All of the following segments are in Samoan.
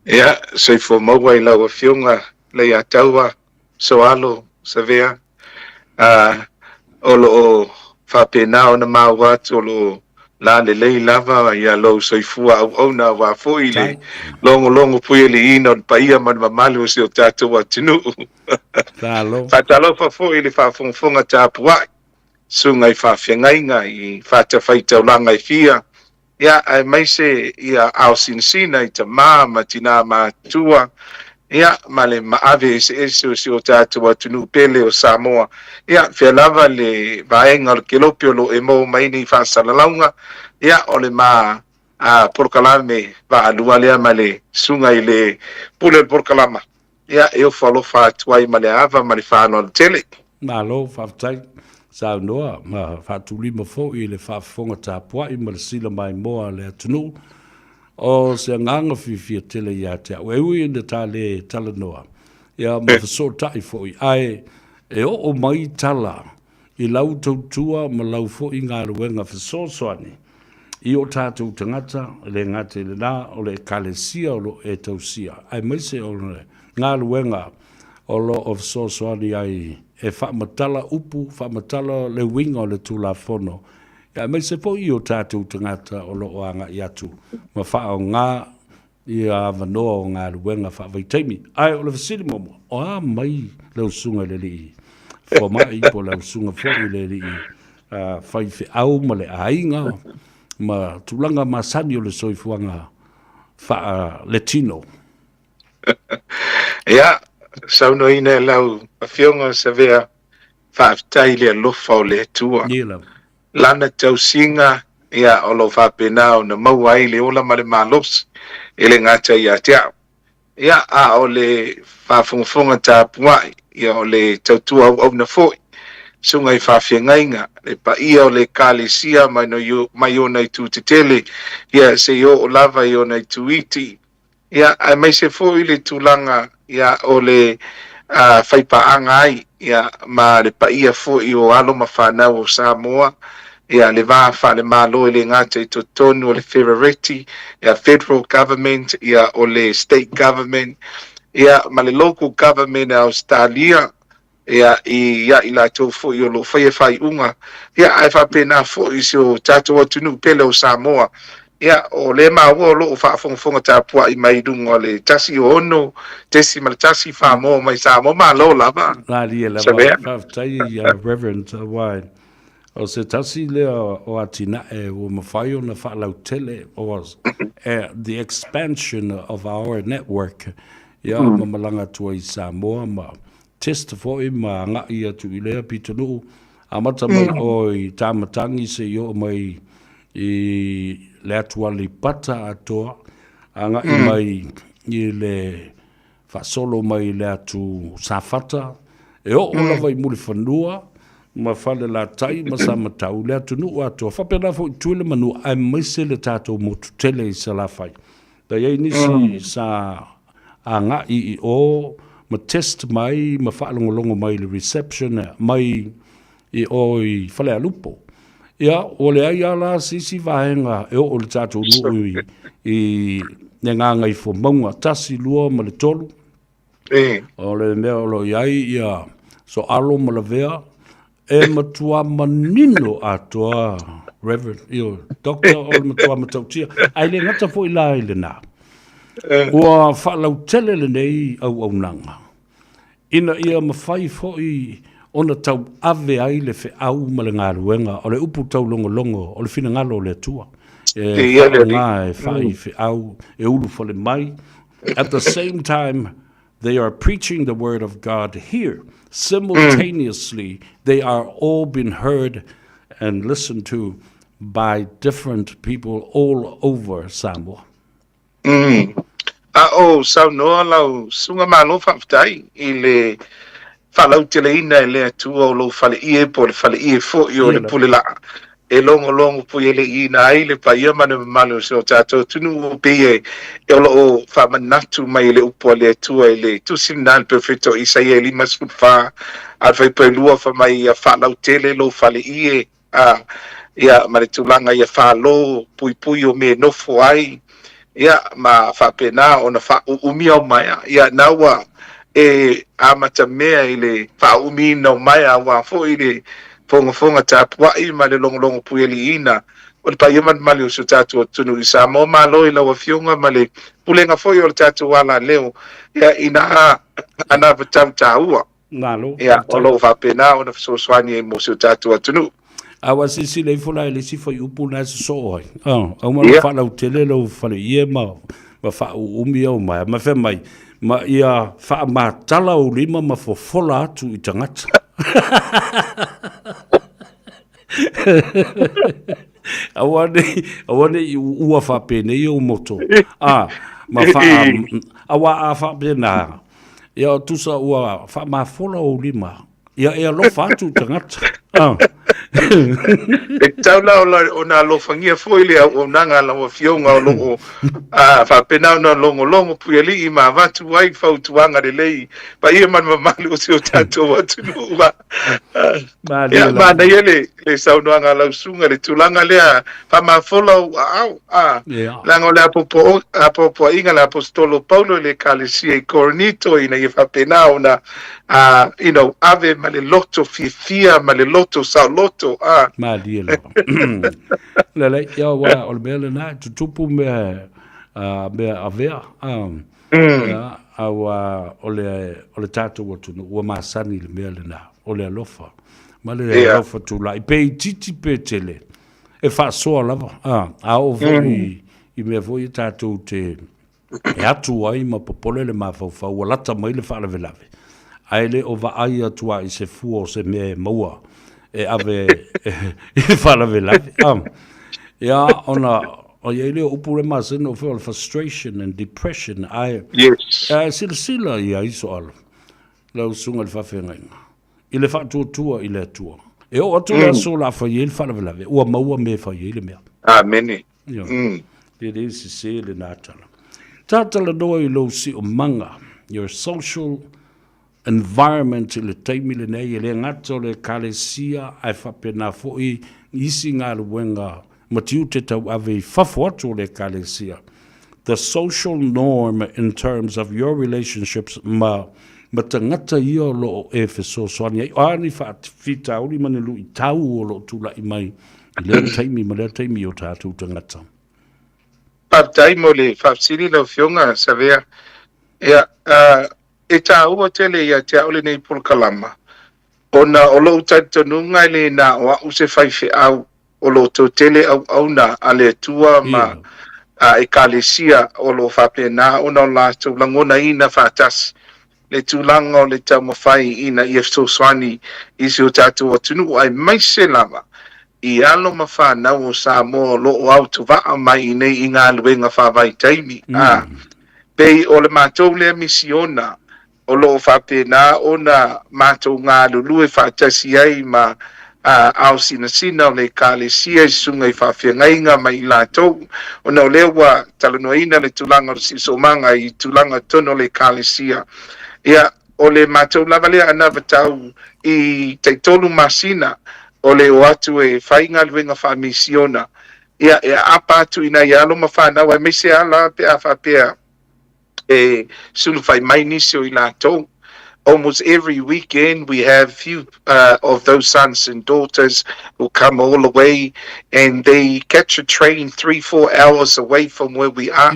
Ia, soifua maua i lau Afioga Leiataua Soalo Savea, o lo o faapena ona maua atu o lo o lalelei lava ia lou soifua auauna aua foi le logologo puialiiina o le paia ma le mamalu o si o tatou atunuu. Faatalofa foi i le faafogafoga tapuai, susuga i faafeagaiga i fatafaitaulaga e fia, ia, aemaise ia ao sinasina i tama ma tina matutua, ia, ma le maave eseese o si o tatou atunuu pele o Samoa. Ia, fea lava le vaega o le kelope o lo o e maua mai nei faasalalauga, ia, o le ma a, polokalame vaalua lea ma le susuga i le pule o le polokalama, ia, e ofo alofa atu ai ma le ava ma le faaaloalo tele. Malo faafetai saunoa ma faatulima foi i le faafofoga tapuai ma le sila maimoa a le atunuu. O se agaga fiafia tele ia te au, e ui ina ta le talanoa ia ma fesootai foi, ae e oo mai tala i lau tautua ma lau foi galuega fesoasoani i o tatou tagata, e le gata i lena, o le Ekalesia o lo o e tausia, aemaise o le galuega o lo o fesoasoani ai e faamatala upu, faamatala le uiga o le Tulafono, aemaise foi i o tatou tagata o lo o agai atu ma faaaoga ia avanoa o galuega faavaitaimi. Ae o le fesili muamua, o a mai lau susuga i le alii fomai po o lau susuga foi i le alii faifeau ma le aiga ma tulaga masani o le soifuaga faaletino? Ia, saunoaina e lau Afioga Savea, faafetai i le alofa o le Atua. Ia lava. Lana tausiga, ia, o lo o faapena ona maua ai le ola ma le malosi, e le gata ia te au, ia, a o le faafogafoga tapuai, ia, o le tautua auauna foi, susuga i faafeagaiga, le paia o le Ekalesia mai, mai ona itu tetele, ia, seia oo lava i ona itu iti, Ia, aemaise foi le tulaga ia, o le faipaaga ai ia, ma le paia foi o alo ma fanau o Samoa, ia, le va faale-Malo e le gata i totonu o le Ferereti, ia, Federal Government, ia, o le State Government, ia, ma le Local Government a Ausetalia, ia, i a i latou foi o lo o faia faaiuga, ia, ae faapena foi i si o tatou atunuu pele o Samoa. Ia, o lea maua o lo o faafogafoga tapuai mai i luga o le 106.1 Samoa mai Samoa. Malo lava. Malie lava. Savea. Faafetai ia Reverend aua o se tasi lea o atinae ua mafai ona faalautele o the expansion of our network ia ma malaga atu ai i Samoa ma test foi ma agai atu i lea pitonuu, amata mai oe i Tamatangi seia oo mai i le atu Aleipata atoa, agai mai i le faasolo mai i le atu Safata, e oo lava i Mulifanua ma Falelatai ma Samatau, le atunuu atoa, faapena foi i Tutuila ma Manua, aemaise le tatou motu tele i Salafai. Da i ai nisi sa agai i o ma test mai ma faalogologo mai i le reception mai i o i Falealupo. Ia, ua leai lava la se isi vaega e oo i le tatou nuu i, i le Gagaifomauga 1, 2 ma le 3. O le mea o lo o i ai ia Soalo ma Lavea, e matua manino atoa Reverend, ioe, Doctor o le matua matautia. Ae le gata foi la i lena. Ua faalautele lenei auaunaga ina ia mafai foi ona tauave ai le feau ma le galuega o le upu taulogologo o le finagalo o le Atua. E faaaoga e faifeau, e ulufale mai. At the same time, they are preaching the word of God here. Simultaneously, they are all being heard and listened to by different people all over Samoa. A o saunoa lau Susuga Malo faafetai i le faalauteleina e le Atua o lou faleie po o le faleie foi o le pule laa e logologo puieleina ai le paia ma le mamalu o si o tatou atunuu e pei e o lo o faamanatu mai e le upu a le Atua i le tusi lena a le Perofeta o Isaia e 54 a le fuaiupu e 2 fai mai ia faalautele lou faleie a ia ma le tulaga ia falo puipui o mea e nofo ai. Ia, ma faapena ona faauumia o maea. Ia, na ua e amatamea i le faauumiina o maea aua foi le fogafoga tapuai ma le logologo puialiiina o le paia malimali o si o tatou atunuu i Samoa. Malo i lau Afioga ma le pulega foi o le tatou alaleo, ia, ina anavatau taua. Malo. Ia, o lo o faapena ona fesoasoani ai mo si o tatou atunuu. A ua silasila ifo la i le isi fuaiupu lena e sosoo ai. Ah, auma lo faalautele lou faleie ma, ma faauumi au mai. Ma fai mai, ma ia faamatala ou lima ma fofola atu i tagata. Aua nei, aua nei ua faapenei ou moto. Ah, ma faa, aua a faapena, Ia o tusa ua faamafola ou lima. Ia e alofa atu i tagata. Ah. E tatau la ona alofagia foi le auaunaga a lau Afioga o lo o faapena ona logologo puialii ma avatu ai fautuaga lelei paia ma le mamalu o si o tatou atunuu. Ia, manaia le le saunoaga a lau susuga, le tulaga lea, faamafola ou aao, a, leaga o le apoapoaiga a le Aposetolo Paulo i le Ekalesia i Korinito, ina ia faapena ona, you know, ave ma le loto fiafia ma le loto saoloto, a. Malie lava. Lelei, ia aua o le mea lena, e tutupu mea, mea avea, a. Ia, aua o le, o le tatou atunuu ua masani i le mea lena, o le alofa. Ma le alofa tulai, pe itiiti pe tele, e faasoa lava. A, a oo foi i mea foi e tatou te e atu ai ma popole le mafaufau, ua lata mai le faalavelave, ae le o vaai atu lava i se fua o se mea e maua e ave i le faalavelave. A, ia, ona o i ai lea o upu le masani o fea o le frustration and depression, ae, ae silasila i ai Soala, lau susuga i le faafeagaiga, i le faatuatua i le Atua. E oo atu le aso o le a fai ai le faalavelave, ua maua mea e fai ai le mea. Amene. Ia. E le sese lena tala. Talanoa i lou siomaga, your social environment i le taimi lenei, e le gata o le Ekalesia ae faapena foi isi galuega ma tiute tauave i fafo atu o le Ekalesia. The social norm in terms of your relationships ma ma tagata ia o lo o e fesoasoani ai. O a ni faafitauli ma ni luitau o lo o tulai mai i lea taimi ma lea taimi i o tatou tagata. Faafetai mo le faafesili lau Afioga Savea. Ia, E taua tele ia te au lenei polokalama, ona o lou talitonuga e le na o au se faifeau o lo o toatele auauna a le Atua ma Ekalesia o lo o faapena ona o latou lagonaina faatasi le tulaga o le taumafai ina ia fesoasoani i si o tatou atunuu aemaise lava i alo ma fanau o Samoa o lo o autovaa mai i nei i galuega faavaitaimi. A pei o le matou lea misiona o lo o faapena ona matou galulue faatasi ai ma ao sinasina o le Ekalesia i susuga i faafeagaiga ma i latou, ona o lea ua talanoaina le tulaga o le siosiomaga i tulaga tonu o le Ekalesia. Ia, o le matou lava lea anavatau i taitolu masina o le o atu e fai galuega faamisiona, ia, e aapa atu i nai alo ma fanau aemaise lava la pe a faapea e sulufai mai nisi o i latou. Almost every weekend we have few of those sons and daughters who come all the way and they catch a train 3, 4 hours away from where we are.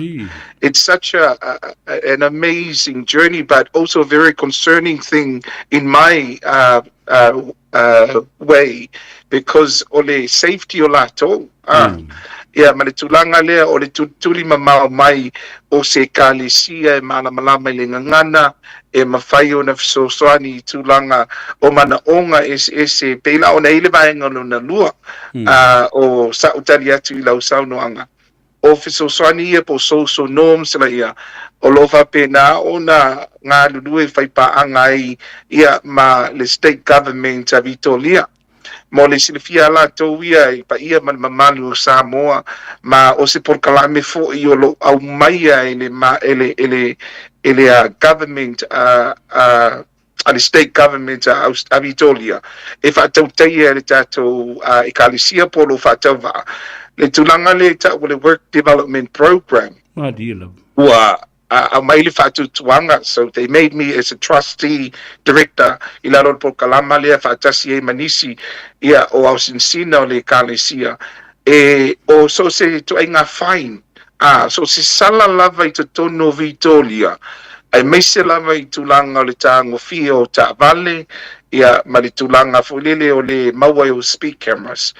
It's such an amazing journey, but also a very concerning thing in my way, because o le safety o latou, ia, ma le tulaga lea o le tulituli mamao mai o se ekalesia e malamalama i le gagana, e mafai ona fesoasoani i tulaga o manaoga eseese, pei la ona i ai le vaega lona lua o sa'u tali atu i lau saunoaga. O fesoasoani ia po o social norms laia o lo o faapena ona galulue faipaaga ai ia ma le State Government a Vitolia. Mo le silafia a latou ia i paia ma le mamalu o Samoa, ma o se polokalame foi o lo o aumaia e le e le e le e le government a a le State Government a Vitolia e faatautaia e le tatou Ekalesia po o lo o faatauvaa le tulaga lea e tau o le Work Development Program. Malie lava. Ua aumai le faatuatuaga, so they made me as a trustee director i lalo o le polokalama lea faatasi ai ma nisi ia o aosinasina o le Ekalesia e o so o se ituaiga fine, a so o se sala lava i totonu o Vitoria, aemaise lava i tulaga o le tagofia o taavale ia ma le tulaga foi lele o le maua ai o speed cameras.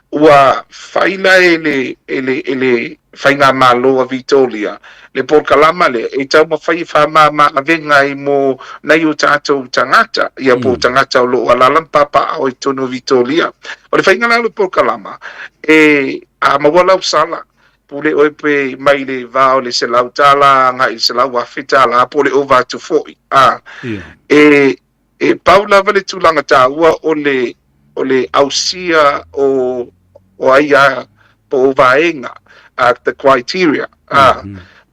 Ua fai la e le e le e le Faigamalo a Vitoria le polokalama lea e taumafai e faamama avega ai mo nai o tatou tagata, ia po o tagata o lo o alaala ma papaaao i totonu o Vitoria. O le faiga la o le polokalama, e a maua lau sala, pule oe pe mai le va o le $100 agai i le $100,000 po o le ova atu foi. A, e E pau lava le tulaga taua o le o le ausia o o aia po o vaega, the criteria, a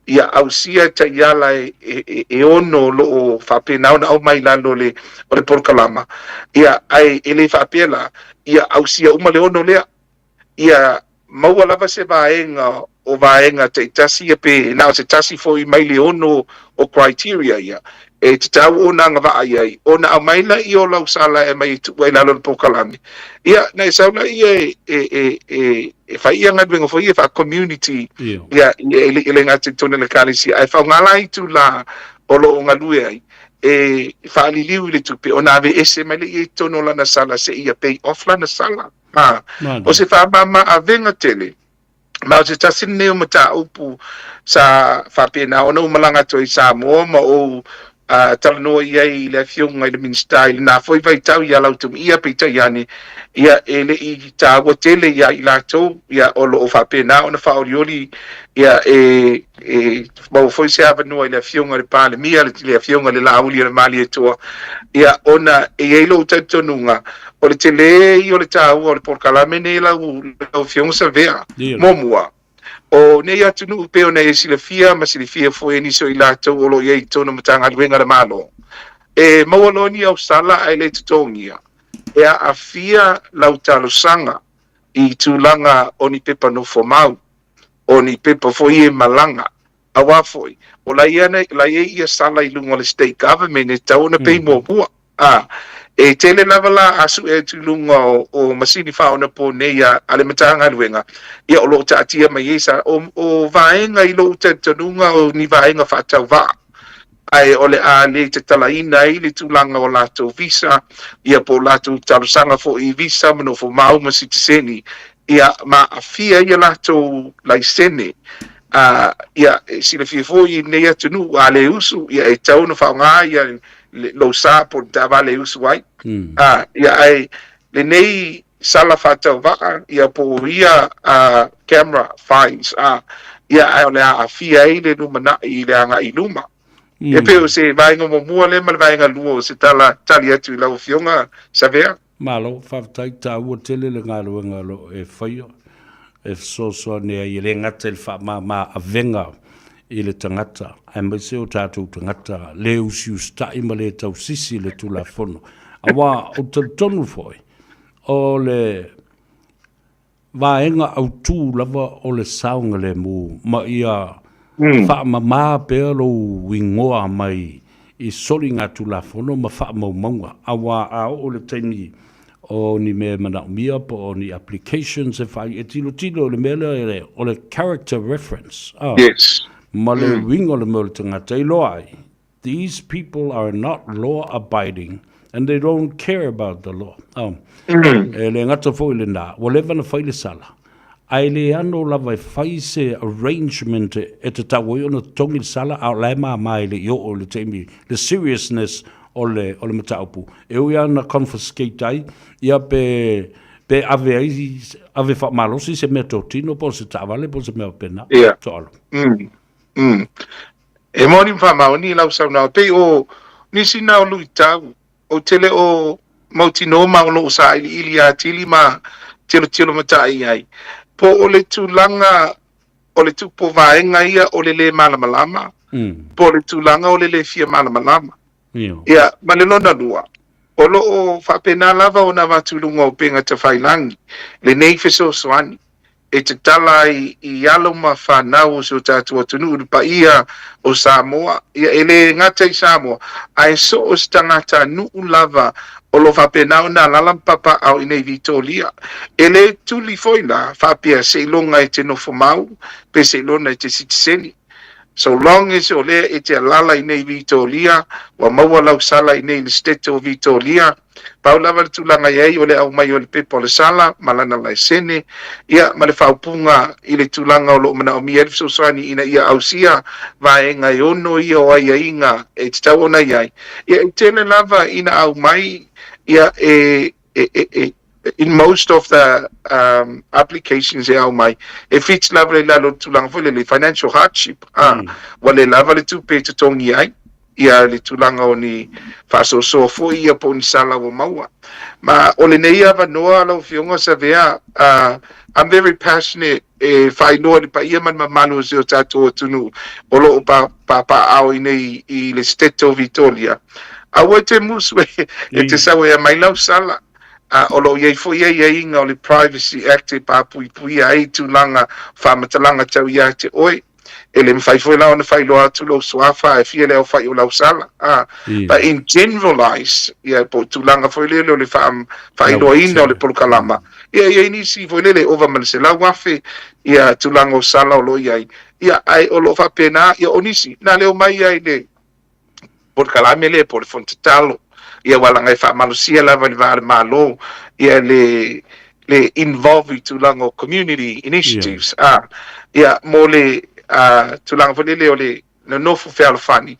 ia ausia taiala e e e ono o lo o faapena ona aumai i lalo o le o le polokalama, ia ae e le faapea la ia ausia uma le ono lea. Ia maua lava se vaega o vaega taitasi ia pe na o se tasi foi mai le ono o criteria ia e tatau ona agavaa i ai, ona aumai laia o lau sala e aumai e tuu ai i lalo o le polokalame, ia ona e sau laia e, e, e, e, e fai ia galuega foi ia faa-community, ia, e le, e le gata i totonu o le Ekalesia, ae faaaoga la itula o lo o galue ai e faaliliu i le tupe ona aveese mai lea i totonu o lana sala seia pay off lana sala. A, o se faamama avega tele, ma o se tasi lenei o mataupu sa faapena ona ou malaga atu ai i Samoa ma ou talanoa i ai i le Afioga i le Minisita i lena foi vaitau ia Lautumiia, peitai ane, ia e le i taua tele ia i latou, ia o lo o faapena ona faaolioli, ia e e maua foi se avanoa i le Afioga i le Palemia, le Afioga i le Laauli o le Malietoa, ia ona e i ai lou talitonuga, o le tele ia o le taua o le polokalame nei lau, lau Afioga Savea. Muamua, o nei atunuu pei ona e silafia ma silafia foi e nisi o i latou o lo o i ai i totonu o Matagaluega a le Malo, e maua loa ni ausala ae le totogia, e aafia lau talosaga i tulaga o ni pepa nofo mau. o ni pepa foi e malaga, auā foi, o la ia la i ai ia sala i luga o le state government e tatau ona pay muamua. A, e tele lava la a sue atu i luga o, o masini faaonaponei a, a le Matagaluega, ia o lo o taatia mai ai sa, o, o vaega i lou talitonuga o ni vaega faatauvaa, ae o le a le tatalaina ai le tulaga o latou visa, ia po o latou talosaga foi i visa ma nofo mau ma sitiseni, ia ma aafia ai a latou laisene. A, ia, e silafia foi i lenei atunuu, a le usu, ia e tatau ona faaaoga ia lou sa po o le taavale e usu ai. A, ia, ae lenei sala faatauvaa, ia po o ia camera fines, a, ia, ae o le a aafia ai le lumanai i le agai i luma. E pei o se vaega muamua lea ma le vaega lua o se tala tali atu i lau Afioga Savea. Malo, faafetai, taua tele le galuega o lo o e faia e fesoasoani ai e le gata i le faamama avega i le tagata, aemaise o tatou tagata le usiusita'i ma le tausisi i le Tulafono. Aua ou te talitonu foi, o le vaega autū lava o le saogalemu ma ia faamama pea lou igoa mai i soligatulafono ma faamaumauga, aua a oo i le taimi o ni mea e manaomia po o ni applications e fai, e tilotilo i le mea lea o le character reference, ma le uiga o le mea o le tagata, iloa ai These people are not law abiding and they don't care about the law. Oh. E le gata foi lena, ua leva na fai le sala, ae le ano lava e fai se arrangement e tatau ai ona totogi le sala, a o la e mama e le i oo i le taimi, le seriousness o le, o le mataupu. E ui lava na confiscate ai, ia pe, pe ave ai, ave faamalosi se meatotino po o se taavale po o se mea faapena. Ia. Toalo. E moni ma faamaoni lau saunoaga, pei o nisi na o luitau, ou te le o mautinoa ma o loo sailiili atili ma tilotilo matai i ai, po o le tulaga o le tupu o vaega ia o le le malamalama, po o le tulaga o le le fia malamalama. Ia, ma le lona lua, o lo o faapena lava ona avatu i luga o upega tafailagi lenei fesoasoani. e tatala ai i alo ma fanau o si o tatou atunuu i le paia o Samoa, ia e le gata i Samoa, ae so o se tagatanuu lava o lo o faapena ona alaala ma papaaao i inei i Vitoria. E le tuli foi la faapea seiloga e te nofo mau pe seiloga e te sitiseni. So long as o lea e te alaala i inei i Vitoria, ua maua lau sala i inei i le Setete o Vitoria, Pau lava le tulaga i ai o le aumai o le pepa o le sala ma lana laisene, ia ma le faaupuga i le tulaga o lo o manaomia ai le fesoasoani ina ia ausia vaega e ono ia o aiaiga e tatau ona i ai. Ia e tele lava ina aumai ia e, e, e, e in most of the um, applications e aumai, e fit lava i lalo o le tulaga foi lele, financial hardship, ah, ua le lava le tupe e totogi ai. ia le tulaga o ni faasoasoa foi ia po o ni sala ua maua. Ma o lenei avanoa lau Afioga Savea, uh, I'm very passionate e faailoa i le paia ma le mamalu o si o tatou atunuu o lo o papaaao i nei i le Setete o Vitoria. Aua e te musu e, e te sau e aumai lau sala. Uh, o lo o i ai foi aiaiga o le Privacy Act e pāpuipuia ai tulaga faamatalaga tau ia te oe. E le mafai foi la ona faailoa atu lou suafa ae fia le aofai o lau sala. Ah, but in generalize, ia, po o tulaga foi lele o le faailoaina o le polokalama, ia, e i ai nisi foi lele e ova ma le 100,000, ia, tulaga o sala o lo o i ai. Ia, ae o lo o faapena, ia, o nisi, na leo mai ai le polokalame lea po o le fono tatalo, ia aua leaga e faamalosia lava i le va o le Malo ia le le involve i tulaga o community initiatives yeah. ah, ia mo le uh, tulaga foi lele o le nonofo fealofani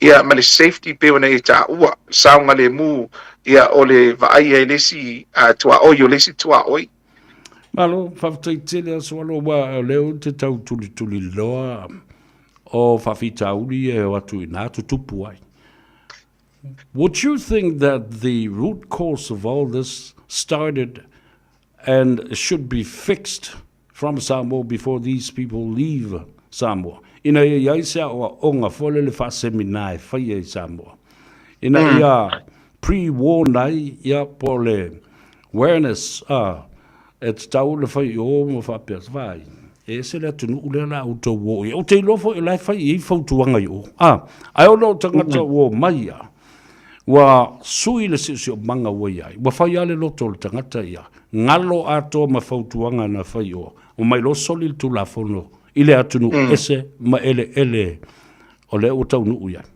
ia ma le safety pei ona e taua saogalemu ia o le vaaia e le isi uh, tuaoi o le isi tuaoi. Malo, faafetai tele aso alo ua lea ou te tau tulituli loa o faafitauli e o atu i nā tutupu ai. Would you think that the root cause of all this started and should be fixed from Samoa before these people leave Samoa? Ina ia i ai se aoaoga foi lele faasemina e faia i Samoa. Ina ia pre-warn ai ia po o le awareness a e tatau ona fai i o ma faapea, vaai, e ese le atunuu lea o le a outou o i ai. Ou te iloa foi o la e fai i ai fautuaga i o. A, ae ona o tagata ua omai ia, ua sui le siosiomaga ua i ai, ua fai lava le loto o le tagata ia, galo atoa ma fautuaga na fai i o, omai loa soli le Tulafono i le atunuu ese ma eleele o lea ua taunuu i ai.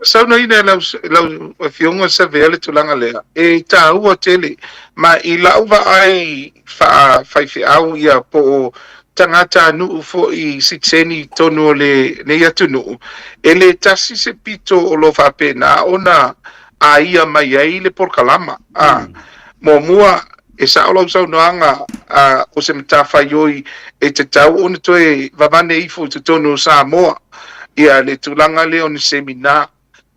Saunoaina e lau, lau Afioga Savea le tulaga lea, e tāua tele, ma i lau vaai faafaifeau ia po o tagatanuu foi sitiseni i totonu o lenei atunuu, e le tasi se pito o lo o faapena ona aia mai ai le polokalama. A, muamua, e sao lau saunoaga, a, o se matafaioi e tatau ona toe vavane ifo i totonu o Samoa, ia le tulaga lea o ni semina,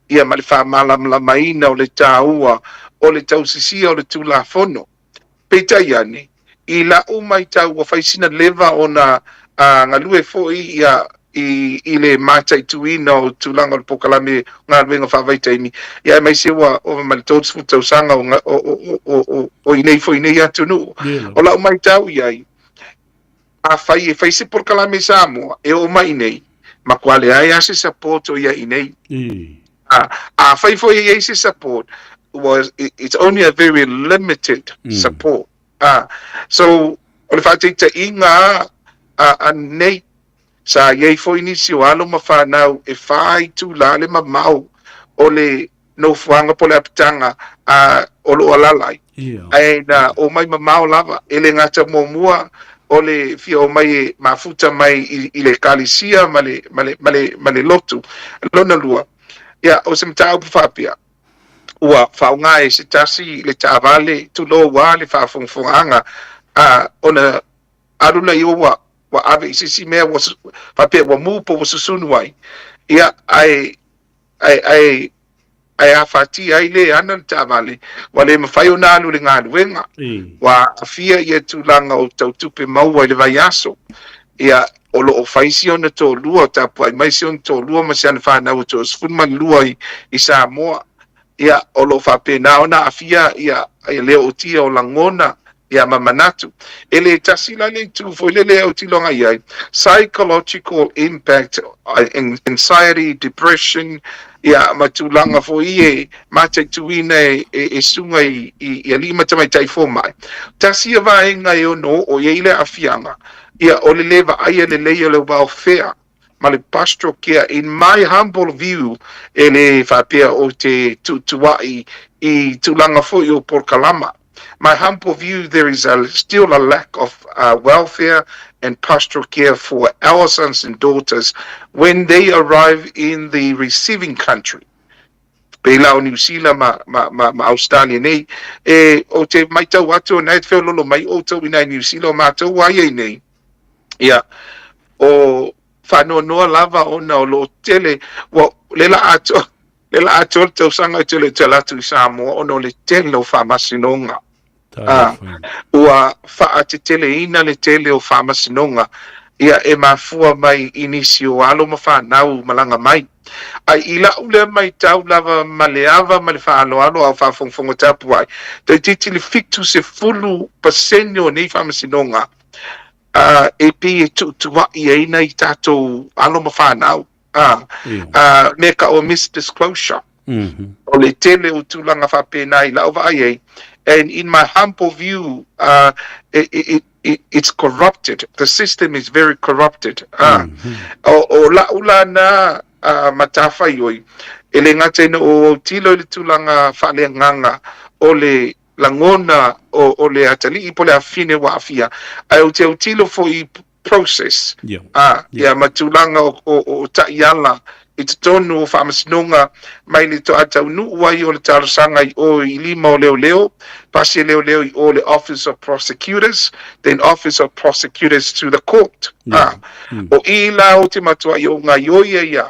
ia ma le faamalamalamaina o le taua o le tausisia o le Tulafono. Peitai ane, i lau matau ua fai sina leva ona galue foi ia i, i le mataituina o tulaga o le polokalame galuega faavaitaimi, ia aemaise ua ova ma le 30 tausaga o, o, o, o, o, o i nei foi nei atunuu. O lau matau i ai, afai e fai se polokalame i Samoa, e oo mai i nei, matua leai lava se support o ia i nei. A, afai foi e i ai se support, was, it's only a very limited support. A, so, o le faataitaiga a, a nei, sa i ai foi nisi o alo ma fanau e wha itulā le mamao o le nofoaga po o le apitaga a o lo o alaala ai. Ae na omai mamao lava, e le gata muamua o le fia omai e mafuta mai i, i le ekalesia ma le, ma le, ma le, ma le lotu. Lona lua, ia, o se mataupu faapea, ua faaaoga e se tasi le taavale, tulou lava le faafogafogaaga, a, ona alu lea ua, ua ave i se isi mea ua faapea ua mu po ua susunu ai, ia, ae ae, ae, ae afatia ai le ana le taavale, ua le mafai ona alu i le galuega, ua aafia ia tulaga o tau tupe maua i le vaiaso. Ia, o lo o fai si ona toalua, tapuai mai si ona toalua ma si ana fanau e toa-12 i, i Samoa. Ia, o lo o faapena ona aafia ia, ia le ootia o lagona. Ia ma manatu. E le tasi la le itu foi lele e autilo agai i ai, psychological impact, anxiety, depression, ia ma tulaga foi e mataituina e, e, e suga i, i, i alii ma tamaitai fomai. Tasi ia vaega e ono oo i ai le aafiaga, ia o le le vaaia lelei o le welfare ma le pastoral care. In my humble view, e le faapea ou te tuutuua'i i tulaga foi o polokalama. My humble view, there is a, still a lack of welfare and pastoral care for our sons and daughters when they arrive in the receiving country. Pei la o Niu Sila ma, ma, ma, ma Australia nei, e, ou te maitau atu o na e te feololo mai outou i nai Niu Sila o matou ua ia i nei. Ia, o faanoanoa lava ona o lo o tele, ua, le la atoa, le la atoa le tausaga ou te le toe alu atu i Samoa ona o le tele o faamasinoga. A, ua faateteleina le tele o faamasinoga, ia e mafua mai i nisi o alo ma fanau malaga mai. Ae i la'u lea maitau lava ma le ava ma le faaaloalo a o faafogafoga tapuai, toeitiiti le 70% o nei faamasinoga, a, e pei e tuutuua'i ai nai tatou alo ma fanau, a, a, mea ka o misdisclosure. O le tele o tulaga faapena i la'u vaai ai, and in my humble view, it, it, it's corrupted. The system is very corrupted. O, o la'u la na matafaioi, e le gata ina ou autilo i le tulaga faaleagaga o le lagona o, o le atalii po o le afafine ua aafia, ae ou te autilo foi i process, ā, ia ma tulaga o, o, o taiala i totonu o faamasinoga mai le toa taunuu ai o le talosaga i o i lima o leoleo, pasi e leoleo i o le Office of Prosecutors, then Office of Prosecutors to the court. Ā, o i la o te matuai o gaioi ai ia,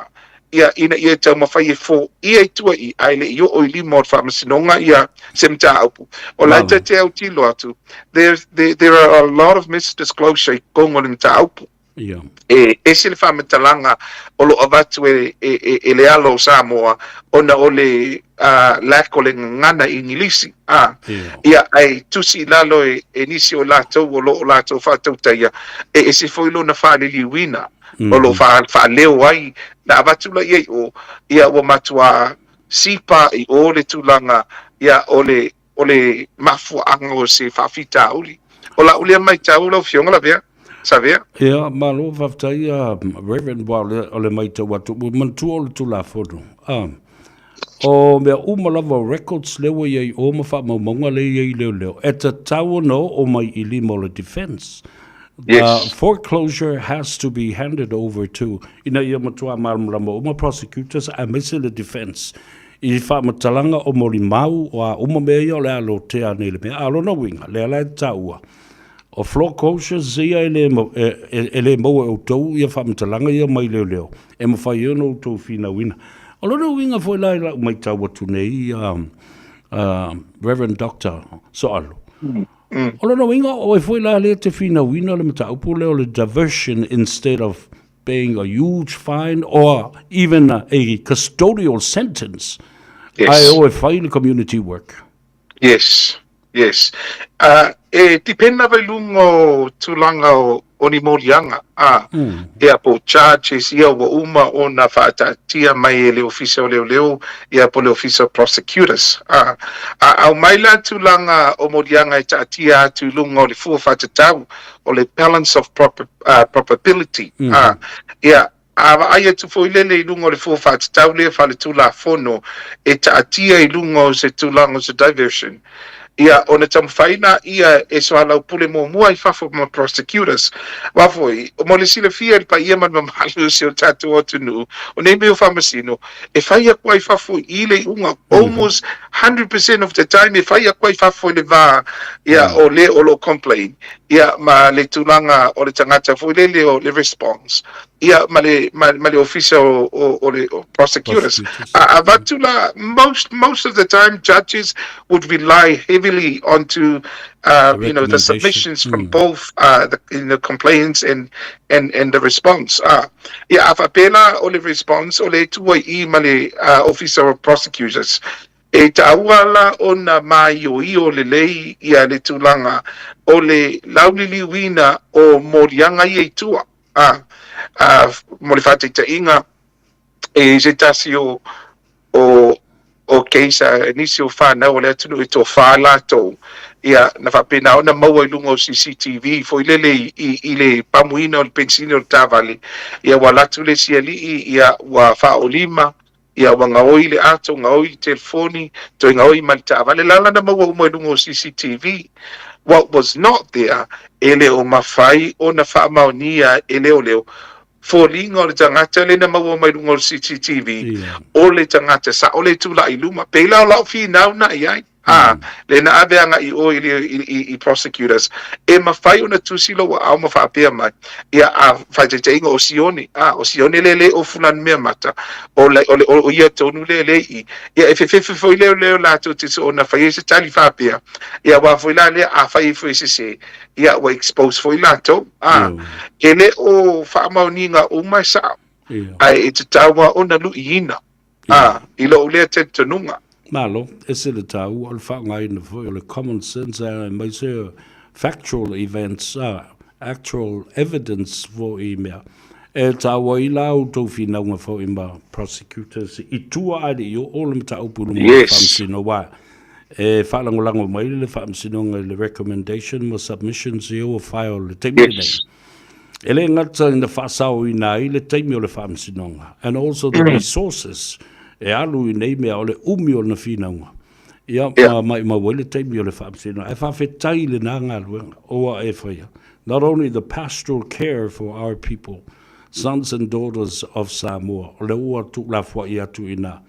ia ina ia taumafai e foia i tua i ae le i oo i lima o le faamasinoga ia se mataupu. O la e te autilo atu, there, there, there are a lot of misdisclosure i totonu o le mataupu. E ese le faamatalaga o lo o avatu e, e, e, e le alo o Samoa ona o le lack o le gagana Igilisi. Ia, ae tusi i lalo e, e nisi o latou o lo o latou faatautaia, e ese foi lona faaliliuina. O lo o faaleo ai, na avatu la ia i o, ia ua matuā sipa i o le tulaga, ia o le, o le mafuaaga o se faafitauli. O la'u lea maitau lau Afioga Lavea, Savea. Ia, malo faafetai a Reverend aua o le, o le maitau atu, ua manatua o le Tulafono, a, o mea uma lava o records lea ua i ai i o ma faamaumauga lea e i ai i leoleo, e tatau ona oo mai i lima o le defense. The foreclosure has to be handed over to, ina ia matua malamalama uma prosecutors aemaise le defense i faamatalaga o molimau o a uma mea ia o le a lotea nei le mea. A o lona uiga, lea la e taua, o foreclosures ia e le, e, e, e le maua e outou ia faamatalaga ia mai leoleo, e mafai ai ona outou finauina. O lona uiga foi la i lau maitau atu nei, Reverend Doctor Soalu, O lona uiga, o ai foi la lea e te finauina le mataupu lea o le diversion instead of paying a huge fine or even a custodial sentence, ae o e fai le community work. Yes, yes. E depend lava i luga o tulaga o o ni moliaga, ā, ia po o charges ia ua uma ona faataatia mai e le Ofisa o Leoleo ia po o le Ofisa o Prosecutors, ā. A aumai la tulaga o moliaga e taatia atu i luga o le fua faatatau o le balance of probability, ā, ia, a vaai atu foi lele i luga o le fua faatatau lea faaletulafono e taatia i luga o se tulaga o se diversion, ia, ona taumafai la ia e soalaupule muamua i fafo ma prosecutors. Aua foi, mo le silafia e le paia ma le mamalu o si o tatou atunuu, o nei mea o faamasino, e fai atu ai fafo i le iuga, almost 100% of the time e fai atu ai fafo i le va, ia, o le o lo o complain, ia, ma le tulaga o le tagata foi lele o le response. Ia, ma le, ma, ma le ofisa o, o, o le o prosecutors. Prosecutors. A avatu la, most, most of the time judges would rely heavily onto, The you know, the recommendation. submissions from both the, in the complaints and, and, and the response. Ia, a faapea la o le response, o le tua i i ma le ofisa o prosecutors. E taua la ona maioio lelei ia le tulaga o le lauliliuina o moliaga ia i tua. A, a, mo le faataitaiga, e i ai se tasi o, o, o case a nisi o fanau o le atunuu e toafa latou, ia, na faapena ona maua i luga o CCTV foi lele i, i, i le pamuina o le penisini o le taavale, ia ua alu atu le isi alii, ia, ua faaolima, ia ua gaoi le ato, gaoi le telefoni, toe gaoi ma le taavale, la la na maua uma i luga o CCTV. What was not there, e le o mafai ona faamaonia e leoleo foliga o le tagata lea na maua mai luga o le CCTV, o le tagata sao le tulai i luma. Pei la o lau finau na i ai. A, le na ave agai i o i, i, i, i prosecutors, e mafai ona tusi lou aao ma faapea mai, ia, a faitaitaiga o Sione, a, o Sione le le o Fulani mea mata, o, le, o, le, o, o ia tonu le le i, ia, e fefefe foi leo leo latou te so ona fai ai se tali faapea, ia, aua foi la lea, a fai ai foi se se, ia, ua expose foi latou, a, e le o faamaoniga uma e sao, ae e tatau lava ona luiina. Ā, i lou lea talitonuga. Malo, ese le taua o le faaaogaina foi o le common sense aemaise factual events, actual evidence foi i mea e taua ai la outou finauga foi ma prosecutors i tua ae le i oo le mataupu i luma o le Faamasino aua e faalagolago mai le Faamasinoga i le recommendation ma submissions ia ua file i le taimi lenei. E le gata ina faasaoina ai le taimi o le faamasinoga, and also the resources e alu i nei mea o le umi o na finauga, ia, ma maumau ai le taimi o le faamasinoga. Ae faafetai i lena galuega ua e faia, not only the pastoral care for our people, sons and daughters of Samoa, o lea ua tuulafoai atu i ina.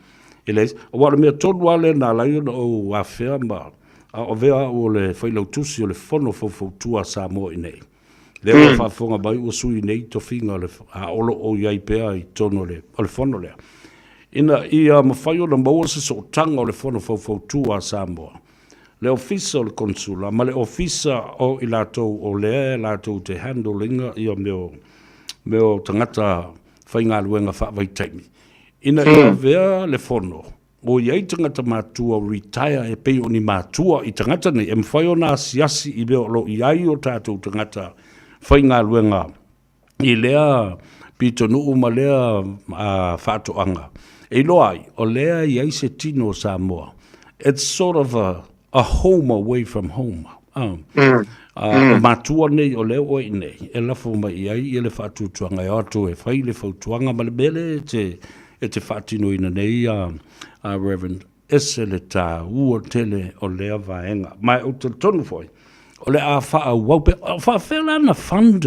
E leai, aua o le mea tonu lava lea na ala ai ona ou afea ma a o avea au o le failautusi o le Fono Faufautua a Samoa i inei. Lea ua faafofoga mai ua sui nei tofiga o le, a o lo o i ai pea i totonu o le, o le fono lea. Ina ia mafai ona maua se sootaga o le Fono Faufautua a Samoa, le Ofisa o le Konesula ma le Ofisa o i latou o lea latou te handle ina ia mea o, mea o tagata faigaluega faavaitaimi, ina ia avea le fono O i ai tagata matua retire e pei o ni matua i tagata nei e mafai ona asiasi i mea o lo o i ai o tatou tagata faigaluega i lea pitonuu ma lea faatoaga e iloa ai o lea e i ai se tino o Samoa. It's sort of a, a home away from home. O matua nei o lea ua i nei e lafo mai i ai ia le faatuatuaga e o atu e fai le fautuaga ma le mea lea e te e te faatinoina nei a a Reverend ese le tāua tele o lea vaega. Ma ou te talitonu foi, o le a faaauau pea, o faafefea la na fund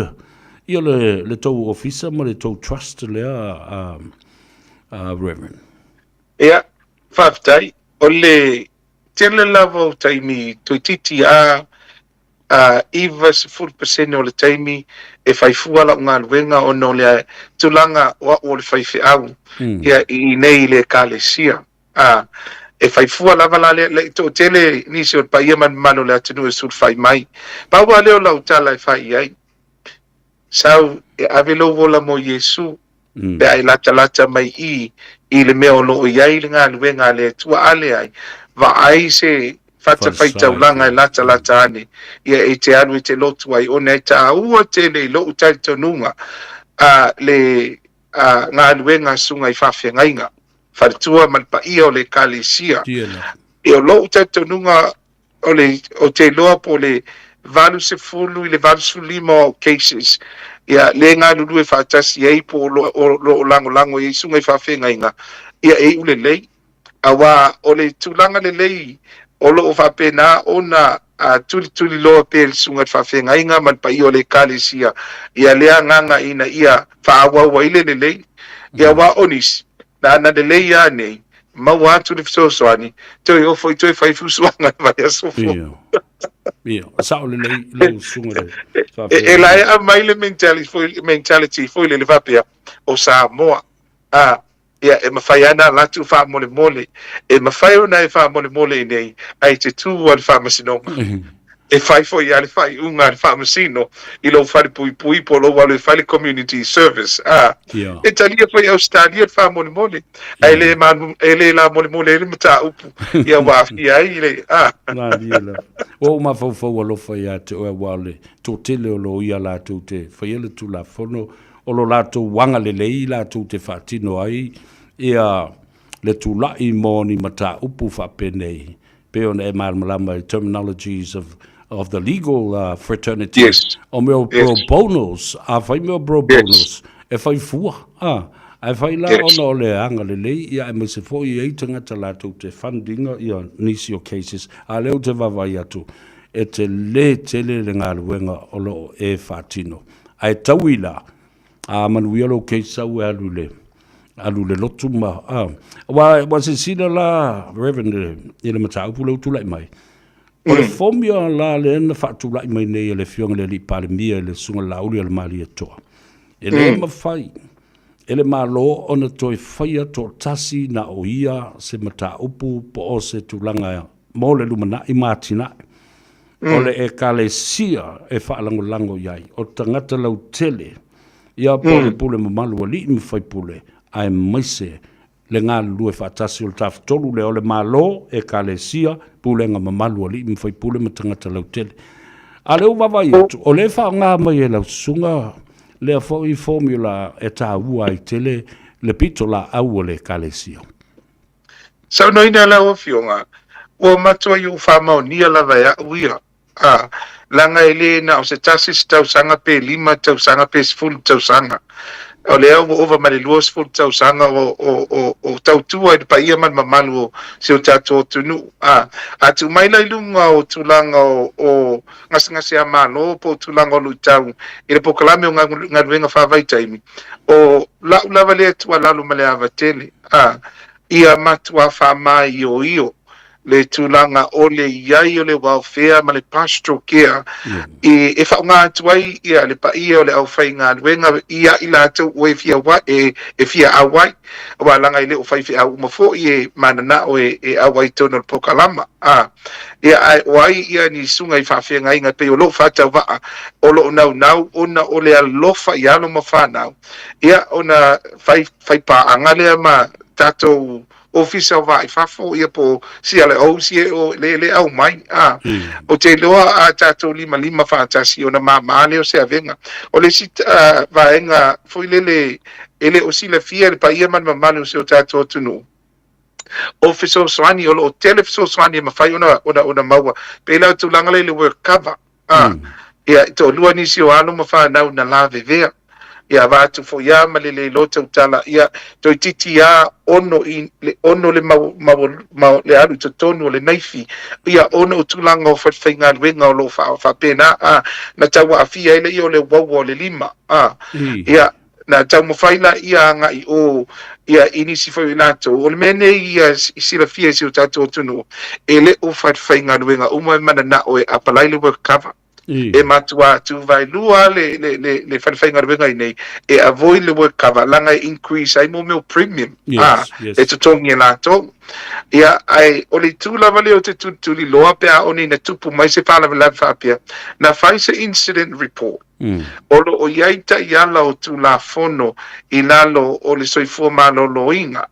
ia le, le tou ofisa ma le tou trust lea a, a Reverend? Ia, faafetai. O le tele lava o taimi toeitiiti a a 90% o le taimi e fai fua lau galuega ona o le tulaga o au o le faifeau ia i inei i le Ekalesia. A, e fai fua lava la lea, le toatele nisi o le paia ma le mamalu o le atunuu e sulufai mai. Pau lava lea o lau tala e fai i ai, sau e ave lou ola mo Iesu, pe a e latalata mai i i le mea o lo o i ai le galuega a le Atua, a leai, vaai se fatafaitaulaga e latalata ane, ia e te alu e te lotu ai, ona e taua tele i lou talitonuga a le a galuega a susuga i faafeagaiga, faletua ma le paia o le Ekalesia. E o lou talitonuga o le, ou te iloa po o le 80 i le 85 o au cases, ia, le galulue faatasi ai po o lo o lo o lagolago i ai susuga i faafeagaiga, ia e iu lelei. Aua o le tulaga lelei o lo o faapena ona tulituliloa pea e le susuga i le faafeagaiga ma le paia o le Ekalesia ia lea agaga ina ia faaauau ai le lelei. Ia aua o nisi, na ana lelei lava nei, maua atu le fesoasoani, toe ofo i toe fai fusuaga i le vaiaso fou. Ia. Ia, sao lelei lau susuga le E, e laea mai le mentality foi, mentality foi lele faapea, o Samoa, a, ia, e mafai lava ona alu atu faamolemole, e mafai ona e faamolemole i nei, ae te tu lava i le faamasinoga. E fai foi lava le faaiuga a le Faamasino i lou falepuipui po o lou alu e fai le community service, a. E talia foi e Ausetalia le faamolemole, ae le e le lamolemole ai le mataupu ia ua aafia ai le, a. Malie lava. Ua ou mafaufau alofa ia te oe aua o le toatele o loia latou te faia le Tulafono, o lo latou agalelei latou te faatino ai ia le tulai mo ni mataupu faapenei, pei ona e malamalama i terminologies of the legal fraternity. O mea o pro bonos, a fai mea o pro bonos, e fai fua, a, ae fai la ona o le agalelei, ia aemaise foi e i ai tagata latou te fund ina ia nisi o cases, a o lea ou te vaavaai atu, e tele tele le galuega o lo o e faatino. Ae taui la, a manuia lou case sau e alu i le alu i le lotu ma a aua ua silasila la Reverend i le mataupu lea ua tulai mai. O le formula la lea na faatulai mai nei e le Afioga i le Alii Palemia i le Susuga Laauli o le Malietoa, e le mafai e le Malo ona toe faia toatasi na o ia se mataupu po o se tulaga mo le lumanai ma atinae o le Ekalesia e faalagolago i ai, o tagata lautele, ia po o le pule mamalu a alii ma faipule, aemaise le galulue faatasi o le Tafatolu lea o le Malo, Ekalesia, pulega mamalu a alii ma faipule ma tagata lautele. A o lea ua vaavaai atu, o lea e faaaoga mai e lau susuga lea foi formula e taua ai tele le pitolaau a le Ekalesia. Saunoaina lau Afioga, ua matuai ou faamaonia lava e au ia, a, leaga e le na o se tasi se tausaga pe lima tausaga pe 10 tausaga, o lea ua ova ma le 20 tausaga o, o, o, o tautua i le paia ma le mamalu o si o tatou atunuu. A, a tuu mai la i luga o tulaga o, o gasegase a Malo po o tulaga o luitau i le polokalame o galuega faavaitaimi, o lau lava lea tuualalo ma le ava tele, a ia matuā faamaioio le tulaga o le i ai o le welfare ma le pastoral care e, e faaaoga atu ai ia le paia o le aufaigaluega ia i latou ua e fia wa, e, e fia auai, aua leaga e le o faifeau uma foi e mananao e, e auai i totonu o le polokalama. A, ia, ae o ai ia ni susuga i faafeagaiga e pei o lou faatauvaa o lo o naunau ona o le alofa i alo ma fanau, ia ona fai, fai paaga lea ma tatou Ofisa o Vaa i Fafo, ia po o CLOs ia o le, le aumai. A, ou te iloa a tatou limalima faatasi ona māmā lea o se avega. O le isi vaega foi lele e le o silafia e le paia ma le mamalu o si o tatou atunuu, o fesoasoani, o lo o tele fesoasoani e mafai ona, ona, ona maua. Pei la o le tulaga lea i le work cover. A, ia, e toalua nisi o alo ma fanau na lavevea. Ia, avatu foi a ma le le iloa tautala, ia, toeitiiti a ono i le ono le mau, mau, mau, le alu i totonu o le naifi, ia, ona o tulaga o falefaigaluega o lo o faa, faapena, a, na tau aafia ai lea o le uaua o le lima, a, ia, Na taumafai la ia agai o ia i nisi foi o i latou. O le mea nei ia i silafia e si o tatou atunuu, e le o falefaigaluega uma e mananao e apalai le work cover. E matua tuvaelua le, le, le, le falefaigaluega i nei e avoid le work cover, laga e increase ai mo mea o premium, a, e totogi e latou. Ia, ae o le itu lava lea o te tulituliloa pe a one ina tupu mai se faalavelave faapea, na fai se incident report. O lo o i ai taiala o Tulafono i lalo o le soifua maloloina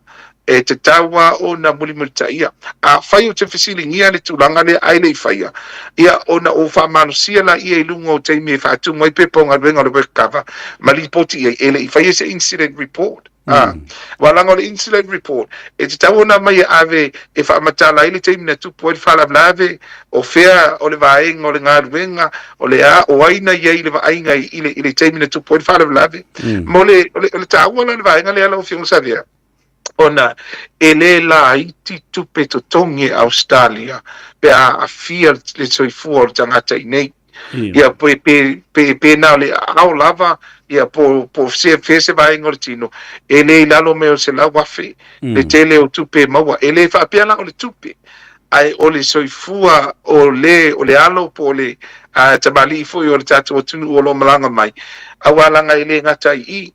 e tatau lava ona mulimulitaia. Afai ou te fesiligia le tulaga lea ae le i faia, ia ona ou faamalosia laia i luga o taimi e faatumu ai pepa o galuega o le WorkCover ma lipoti i ai e le i faia se incident report. Ā, aua leaga o le incident report, e tatau ona aumai e ave e faamatala ai le taimi na tupu ai le faalavelave, o fea o le vaega o le galuega, o le a, o ai na i ai i le vaaiga i le, i le taimi na tupu ai le faalavelave. Mo le, o le, o le taua la o le vaega lea lau Afioga Savea, ona e le laiti tupe totogi e Ausetalia pe a aafia le soifua o le tagata i nei. Ia, pe, pe, pe, pe na o le ao lava, ia, po, po se, fe se vaega o le tino, e le i lalo mai o le 100,000, le tele o tupe e maua. E le faapea la o le tupe, ae o le soifua o le, o le alo po o le tamalii foi o le tatou atunuu o lo o malaga mai, aua leaga e le gata ai i i,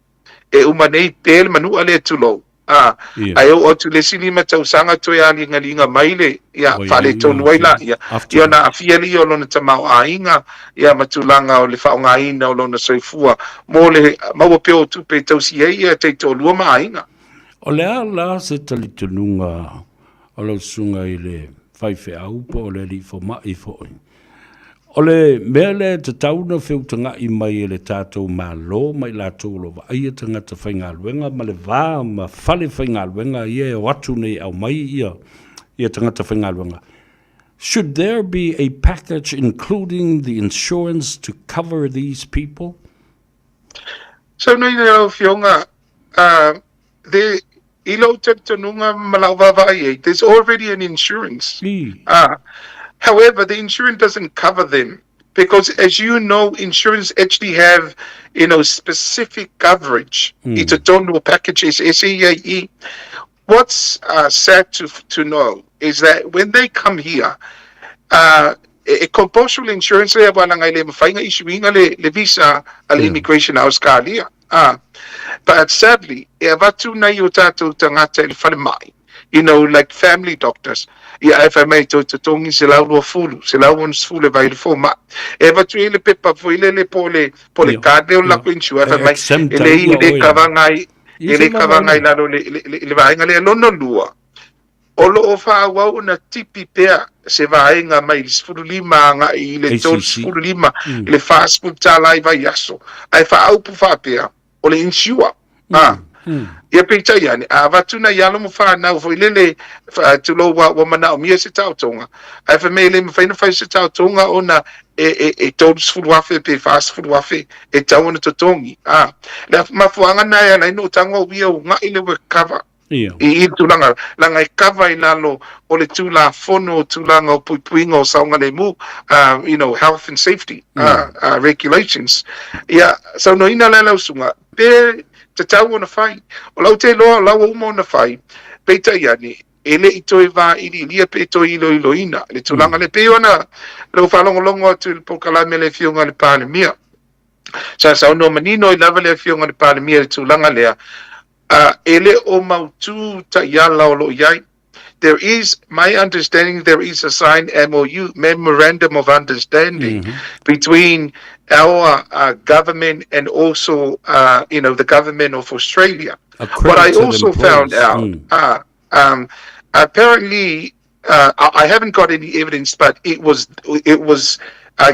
e uma nei pe le manua lea tulou. A, ae oo atu i le isi 5 tausaga toe aligaliga mai le, ia, faaletonu ai laia, ia ona aafia lea o lona tamaoaiga, ia ma tulaga o le faaaogaina o lona soifua mo le maua pea o tupe e tausi ai ia taitoalua ma aiga. O le a la se talitonuga o lau susuga i le faifeau po o le alii fomai foi? O le mea lea e tatau ona feutaga'i mai e le tatou Malo ma i latou o lo o vaaia tagata faigaluega ma le va ma fale faigaluega ia e o atu nei e aumai ia ia tagata faigaluega. Should there be a package including the insurance to cover these people? Saunoa i lau Afioga, the, i lou talitonuga ma lau vaavaai ai, there's already an insurance. However, the insurance doesn't cover them because, as you know, insurance actually have, specific coverage i totonu o packages e se ia i. What's sad to know is that when they come here, e compulsory insurance lea wala ngai le mawhainga isuinga le visa a le immigration a Australia. But sadly, e avatu nei o tātou tangata i le falemai, like family doctors, ia e whai mai tau totongi 120, 160 e vai le fōmai. E avatu i le pepa foi le le po le, po le card le o lako insure, e whai mai, e le i le kavangai, e le kavangai lalo le vaenga le lona lua. O lo o faaauau ona tipi pea se vaega mai le 15 agai i le 35 i le $40 i vaiaso, ae faaupu faapea, o le insure. Ia peitai ane, a avatu nai alo ma fanau foi lele, tulou ua manaomia se taotoga, ae fai mai e le mafai ona fai se taotoga ona e 30,000 pe 40,000 e tatau ona totogi. Le mafuaaga lena e ala ai ona ou tago au ia uga'i le work cover. I tulaga leaga e kava i lalo o le Tulafono o tulaga o puipuiga o saogalemu, health and safety regulations. Ia, saunoaina la e lau susuga, pe tatau ona fai. O lau te iloa o la ua uma ona fai, peitai ane, e le i toe vailiilia pe toe iloiloina le tulaga lea. Pei ona lau faalogologo atu i le polokalame a le Afioga i le Palemia, sa saunoa manino ai lava le Afioga i le Palemia i le tulaga lea, E le o mautū taiala o lo o i ai. There is, my understanding, there is a signed MOU, Memorandum of Understanding, between our government and also, the government of Australia. What I Accredited also found employers. out, apparently, I haven't got any evidence, but it was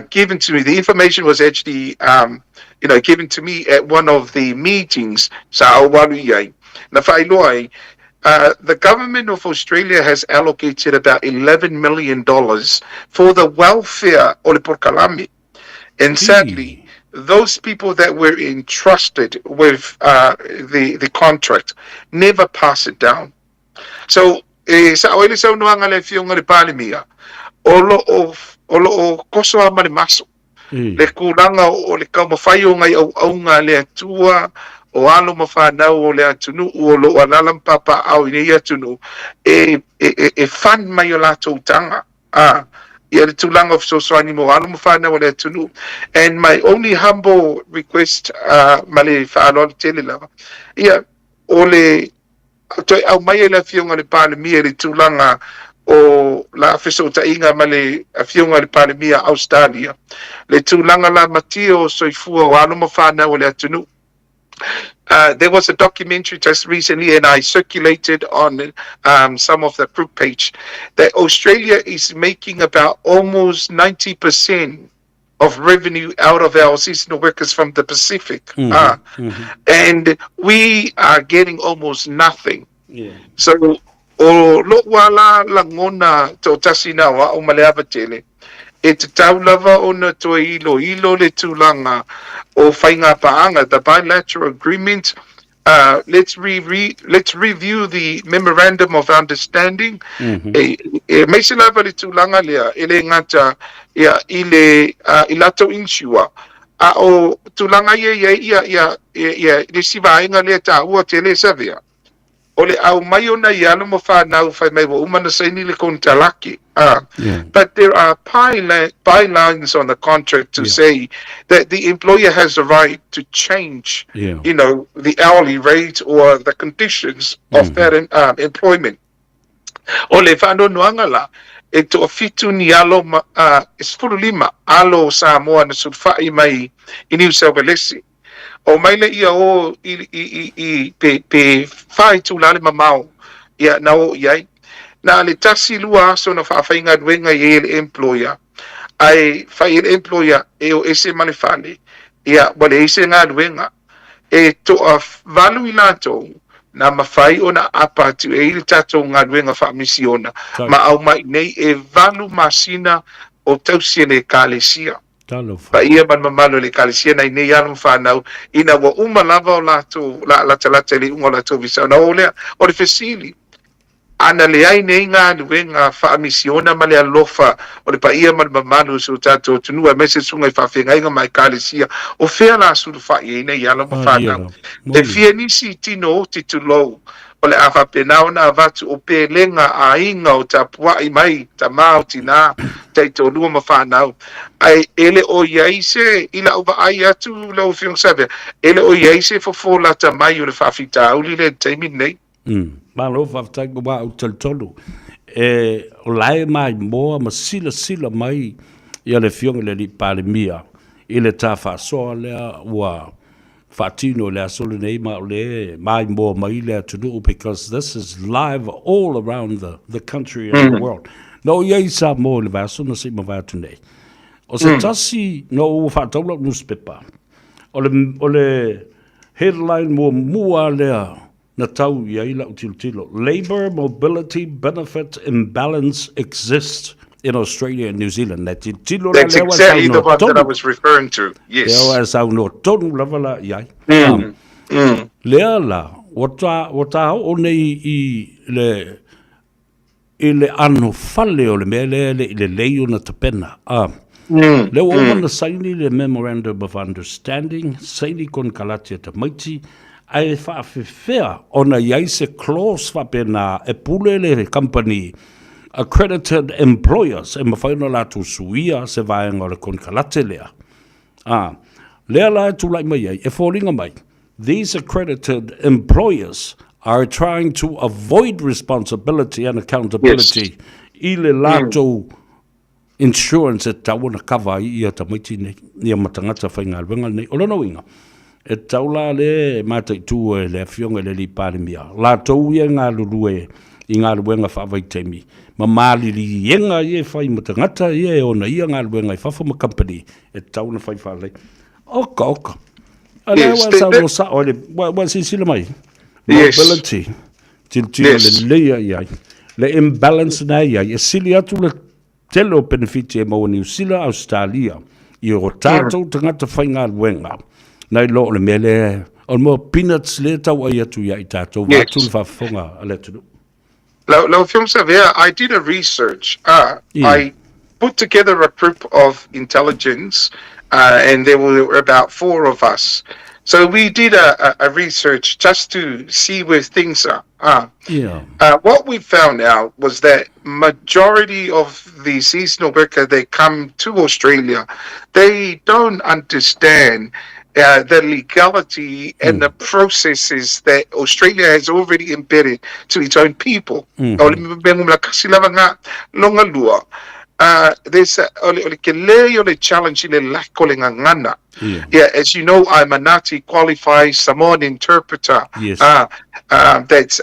given to me. The information was actually, given to me at one of the meetings. Sa aualu i ai. Na whailoa ai, the government of Australia has allocated about $11 million for the welfare o le polokalame. And sadly, those people that were entrusted with the contract never pass it down. So, e sao ai le saunoaga a le Afioga i le Palemia, o lo o koso lava ma le maso le tulaga o le taumafai o nai auauna a le Atua, o alo ma fanau o le atunuu o lo o alaala ma papaaao i nei atunuu e fund mai o latou taga ia le tulaga o fesoasoani mo alo ma fanau o le atunuu. And my only humble request, ma le faaaloalo tele lava, ia o le toe aumai e le Afioga i le Palemia i le tulaga o la fesootaiga ma le Afioga i le Palemia Australia, le tulaga lamatia o soifua o alo ma fanau o le atunuu. There was a documentary just recently, and I circulated on some of the group page, that Australia is making about almost 90% of revenue out of our seasonal workers from the Pacific. And we are getting almost nothing. So, o lo'u ala lagona to'atasi na o a'u ma le ava tele, e tatau lava ona toe iloilo le tulaga o faiga paaga, the bilateral agreement. Let's review the memorandum of understanding. E aemaise lava le tulaga lea e le gata ia i le i latou insure a o tulaga ia ia ia ia ia le isi vaega lea taua tele e savea. O le aumai o nai alo ma fanau fai mai ua uma ona saini le konekarate. But there are bylines on the contract to say that the employer has the right to change, you know, the hourly rate or the conditions of that employment. O le faanoanoaga la, e toafitu ni alo ma, e 15 alo o Samoa na sulufai mai i Niu Sauvalesi. Omai lea o i, i, i, i pe, pe fa itula le mamao ia na o i ai. Na le tasi lua aso na faafaigaluega i ai e le employer, ae fai e le employer e o ese ma le fale, ia ua leai se galuega. E toavalu i latou na mafai ona aapa atu e ai le tatou galuega faamisiona ma aumai nei e 8 masina o tausi e le Ekalesia. Talofa. Paia ma le mamalu o le Ekalesia nai nei alo ma fanau, ina ua uma lava o latou la latalata i le iuga o latou visa, ona o lea, o le fesili, ana leai nei galuega faamisiona ma le alofa o le paia ma le mamalu o si o tatou atunuu aemaise susuga i faafeagaiga ma Ekalesia, o fea la sulufai ai nei alo ma fanau? E fia nisi tino oti tulou o le a faapena ona avatu o pelega aiga o tapuai mai tama o tina, taitoalua ma fanau. Ae e le o i ai se, i lau vaai atu lau Afioga Savea, e le o i ai se fofo lata mai o le faafitauli lea i le taimi lenei. Malo faafetai aua ou te talitonu e o la e maimoa ma silasila mai ia le Afioga i le Alii Palemia i le ta faasoa lea ua faatino i le aso lenei ma o lea e maimoa mai le atunuu because this is live all around the country and the world. Na ou i ai i Samoa i le vaiaso na se i mavae atu nei. O se tasi na ou faatau lau nusipepa, o le, o le headline muamua lea na tau i ai lau tilotilo, Labour Mobility Benefit Imbalance Exists in Australia and New Zealand. Na tilotilo la That's lea ua exactly the saunoa one that I tonu. was referring to. Yes. Lea ua saunoa tonu lava la i ai. Lea la, ua ta, ua ta oo nei i le, i le ano fale o le mea lea e le i lelei ona tapena. A, lea ua uma ona saini le Memorandum of Understanding, saini konekarate a tamaiti, ae faafefea ona i ai se clause faapena e pule le company accredited employers e mafai ona latou suia se vaega o le konekarate lea. A, lea la e tulai mai ai, e foliga mai, these accredited employers are trying to avoid responsibility and accountability i le latou insurance e tatau ona cover ai ia tamaiti nei, ia ma tagata faigaluega nei. O lona uiga, e tatau la le mataitu e le Afioga i le Alii Palemia, latou ia e galulue i galuega faavaitaimi, ma maliliega ia e fai ma tagata ia e ona ia galuega i fafo ma kamupani, e tatau ona fai faalelei. Oka, oka. A lea ua saunoa sao ai le, ua silasila mai, mobility, tilotilo lelei i ai, le imbalance na e i ai, e sili atu le tele o penefiti e maua Niu Sila, Ausetalia, i o tatou tagata faigaluega, nai lo o le mea lea, o le mea o peanuts lea e tau ai atu ia i tatou, vaeatu le faafofoga a le atunuu. Lau Afioga Savea, I did a research. I put together a group of intelligence and there were about four of us. So we did a research just to see where things are. What we found out was that majority of the seasonal worker, they come to Australia, they don't understand the legality and the processes that Australia has already embedded to its own people. O le mea ngumla kasi lava ngā longa lua. There's a, o le, o le ke le o le challenge i le lack o le ngangana. Yeah, as you know, I'm a NAATI qualified Samoan interpreter. That's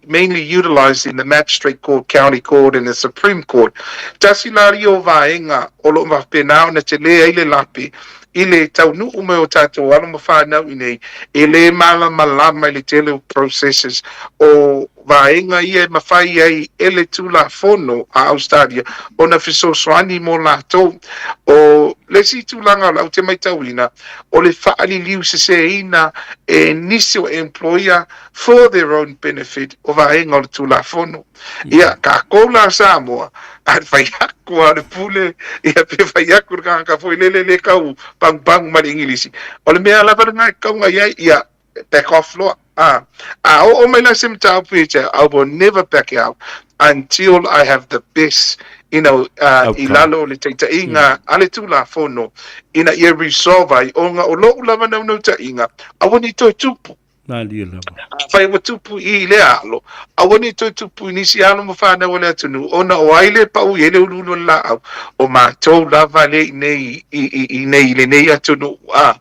mainly utilised in the Magistrate Court, County Court and the Supreme Court. Tasi la ria o vaega o lo o faapena ona tele ai le lape i le taunuu mai o tatou alo ma whanau i nei, e le malamalama i le tele o processes o vaega ia e mafai ai e le Tulafono a Australia ona fesoasoani mo latou. O le isi tulaga o lau te matauina, o le faaliliu seseina e nisi o employer for their own benefit o vaega o le Tulafono. Ia, takou la Samoa, a fai aku a le pule, ia pe fai aku le kangaka foi lele le kau pagupagu ma le Igilisi. O le mea lava lena e kauga i ai, ia. back off loa. A, a oo mai la se mataupu ia te au, I will never back out until I have the best, you know, i lalo o le taitaiga a le Tulafono ina ia resolve ai, ona o lo'u lava naunautaiga, aua ne i toe tupu. Malie lava. Afai ua tupu i lea alo, aua ne i toe tupu i nisi alo ma fanau a le atunuu, ona o ai le pau i ai le uluulu o le laau, o matou lava lea i nei i, i, i nei i lenei atunuu, a,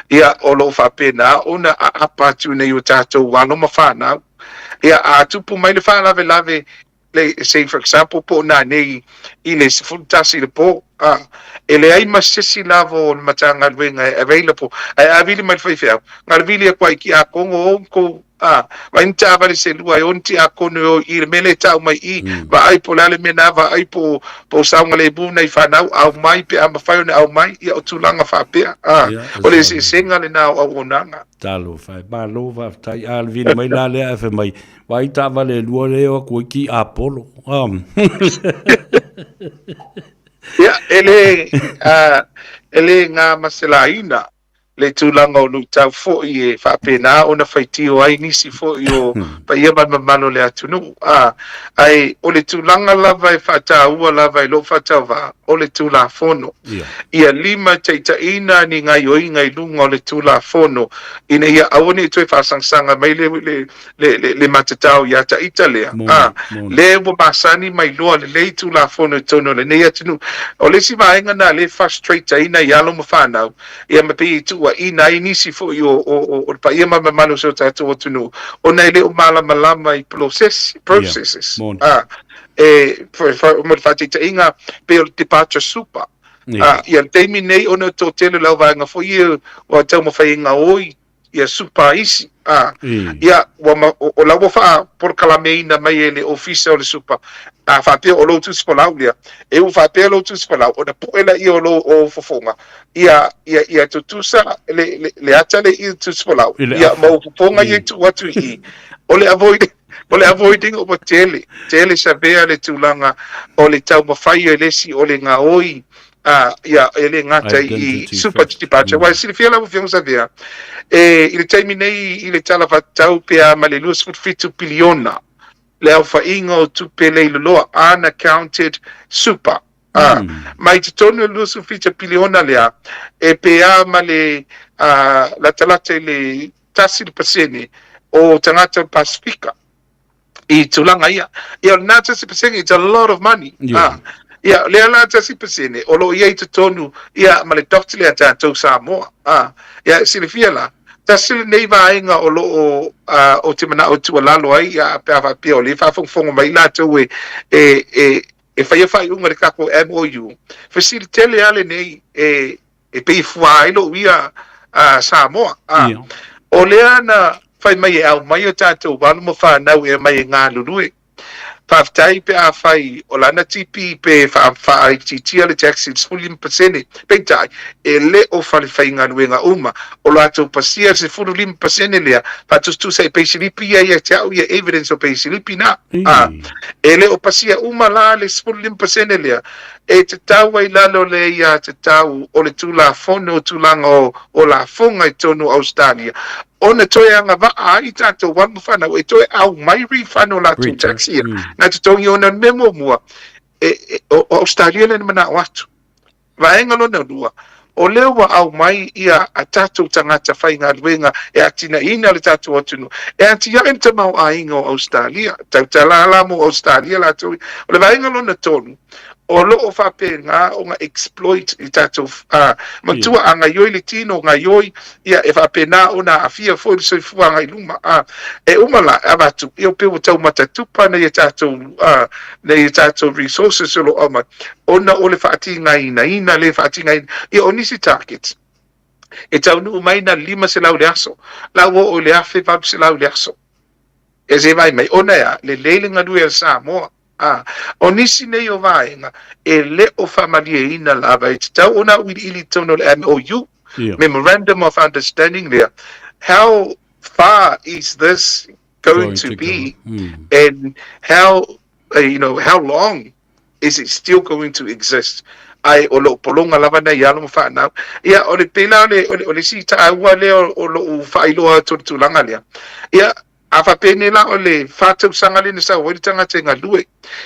ia, o lo o faapena ona aapa atu nei o tatou alo ma fanau. Ia, a tupu mai le faalavelave, le, say for example, po o nanei i le 11 i le po, a, e leai ma se isi lava o le Matagaluega e available, ae a vili mai le faifeau, na o le vili atu lava i tiakono o outou, a, vaai ni taavale se lua e o ni tiakono e o i i le mea lea e tau mai i, vaai po o le a le mea na, vaai po o saogalemu nai fanau, aumai pe a mafai ona aumai, ia o tulaga faapea, a, o le eseesega lena o auaunaga. Talofa e, malo faafetai. A le vili mai la lea ae fai mai, Vaai taavale e lua lea e o atu ai ki Apollo. Ia, e le, e le gamaselaina le tulaga o luitau foi e faapena ona faitio ai nisi foi o paia ma le mamalu o le atunuu. A, ae o le tulaga lava e faataua lava e lou faatauvaa, o le Tulafono. Ia limataitaiina ni gaioiga i luga o le Tulafono ina ia aua ne i toe faasangasaga mai le, le, le, le, le matatao ia Taita lea, a, le ua masani mai loa lelei Tulafono i totonu o lenei atunuu. O le isi vaega na lea e frustrate ai nai alo ma fanau, ia ma pei e tuuaina ai nisi foi o, o, o, o le paia ma le mamalu o si o tatou atunuu, ona e le o malamalama i process, processes. Yeah, a, e, for, for, mo le faataitaiga, pei o le departure super. Yeah. A, ia le taimi nei ona o toatele o le auvaega foi ia ua taumafai e gaoi ia super isi a ia ua ma, o, o la ua faapolokalameina mai e le ofisa o le super a faapea o lou tusi folau lea e ua faapea lou tusi folau ona pu'e laia o lou o fofoga ia ia ia tutusa le le, le ata le i tusi folau ia ma o fofoga ia tuu atu i i o le avoid o le avoiding ua tele tele savea le tulaga o le taumafai e le isi o le gaoi a, ia, e le gata i super departure. Aua e silafia lau Afioga Savea, e, i le taimi nei i le Tala Faatatau pe a ma le 27 piliona le aofaiga o tupe leiloloa, unaccounted super. A, ma i totonu o le 27 piliona lea, e pe a ma le a, latalata i le 1% o tagata o le Pasifika. i tulaga ia. Ia, o lena 1%, it's a lot of money. Yeah. Ah, ia, lea la 1% o lo o i ai i totonu, ia, ma le dot lea tatou Samoa. Ah, ia, silafia la, tasi lenei vaega o lo o, uh, o te manao e tuualalo ai, ia, pe a faapea o lea e faafogafoga mai latou e, e, e, e faia faaiuga i le tatou MOU, fesili tele lava lenei e, e pei e fua ai lou ia a Samoa. A, yeah. O lea na fai mai e aumai o tatou alo ma fanau e aumai e galulue. Faafetai pe afai o lana TP pe faaitiitia le tax i le 15%, peitai, e le o fale faigaluega uma o latou pasia le 15% lea, faatusatusa i peisilipi ia ia te au ia evidence o peisilipi na. A, e le o pasia uma la le 15% lea, E tatau ai lalo le aiatatau o le Tulafono o Tulaga o Lafoga i totonu o Ausetalia ona toe agavaa ai tatou alo ma fanau e toe aumai refund o latou tax ia na totogi ona o le mea muamua o Ausetalia lea na manao atu. Vaega lona lua, o lea ua aumai ia a tatou tagata faigaluega e atinaeina le tatou atunuu, e atiae le tamaoaiga o Ausetalia, tautala la mo Ausetalia latou ia. O le vaega lona tolu, o lo o faapena ona exploit i tatou matua a gaioi le tino, gaioi, ia e faapena ona aafia foi le soifuaga i luma. E uma la, avatu, ia pei ua tau matatupa nai a tatou, nai a tatou resources o lo o aumai, ona o le faatigainaina le faatigaina. Ia o nisi targets, e taunuu mai na 500 i le aso, la ua oo i le 1800 i le aso. E se vai mai, ona e a, lelei le galue a le Samoa. A, o nisi nei o vaega e le o faamalieina lava e tatau ona auiliili i totonu o le MOU, yeah. Memorandum of Understanding lea. How far is this going, going to, to be and how, you know, how long is it still going to exist? Ae o lo o pologa lava nai alo ma fanau. Ia, o le pei la o le, o le, o le isi taua lea o lou faailoa atu o le tulaga lea. Ia, a faapea nei la o le 4 tausaga lea na sau ai le tagata e galue,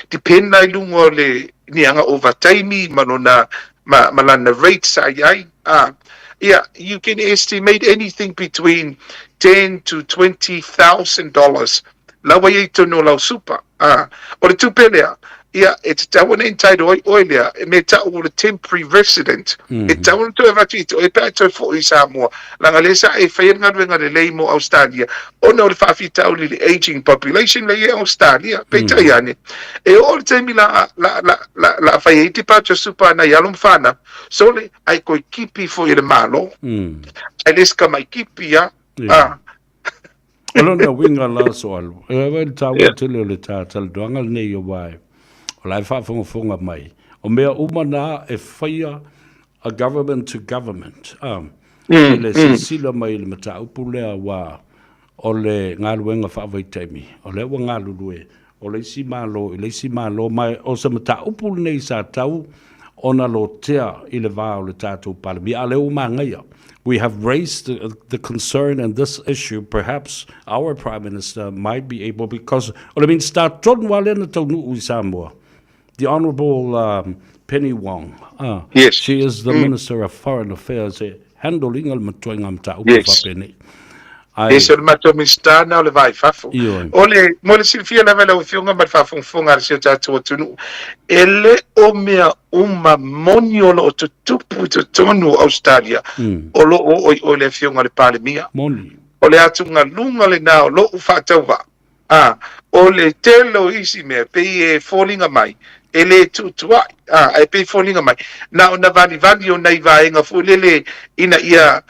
depend la i luga o le niaga ovataimi ma lona ma lana rate sa i ai. Ia, you can estimate anything between 10 to $20,000 la ua i ai tonu o lau super. O le tupe lea, ia, e tatau ona entitle ai oe lea, e mea tau o le temporary resident. E tatau ona toe avatu i te oe pe a toe foi i Samoa. Leaga lea sa e faia le galuega lelei mo Australia, ona o le faafitauli i le aging population lea i Australia. Peitai ane, e oo le taimi la, la, la, la, la fai ai departure super a nai alo ma fanau, sole, ai koe kipi foi e le Malo. Ai le se tamai kipi, a. O lona uiga la Soalu, e vaai le taua tele o le talanoaga lenei aua o la e faafogafoga mai, o mea uma na e faia a government to government, i le silasila mai i le mataupu lea aua o le galuega faavaitaimi, o lea ua galulue o le isi Malo i le isi Malo, ma o se mataupu lenei sa tau ona lotea i le va o le tatou Palemia, a o lea ua magaia. We have raised the concern and this issue, perhaps our Prime Minister might be able, because o le Minisita tonu lava lea na taunuu i Samoa, the Honourable Penny Wong, she is the Minister of Foreign Affairs e handle ina le matuaiga mataupu faapenei. Ai. Ese o le matou Minisita na o le va i fafo. Ioe. O le, mo le silafia lava e lau Afioga ma le faafogafoga a si o tatou atunuu, e le o mea uma moni o lo o tutupu i totonu o Ausetalia, o lo o oo i o i le Afioga i le Palemia. Moni. O le atugaluga lena o lou faatauvaa. A, o le tele o isi mea, pei e foliga mai, e le tuutuai, a, ae pei e foliga mai, na ona valivali o nai vaega foi lele ina ia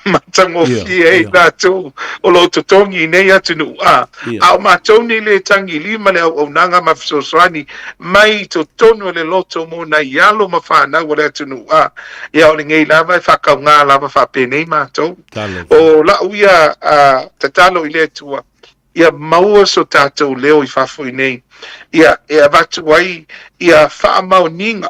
matagofie ai latou o lo o totogi i nei atunuu, a, a o matou nei le tagilima le auaunaga ma fesoasoani mai i totonu o le loto mo nai alo ma fanau o le atunuu, a, ia o lenei lava e faatauga lava faapenei matou. O lau ia tatalo i le Atua, ia maua so tatou leo i fafo i nei, ia e avatu ai ia faamaoniga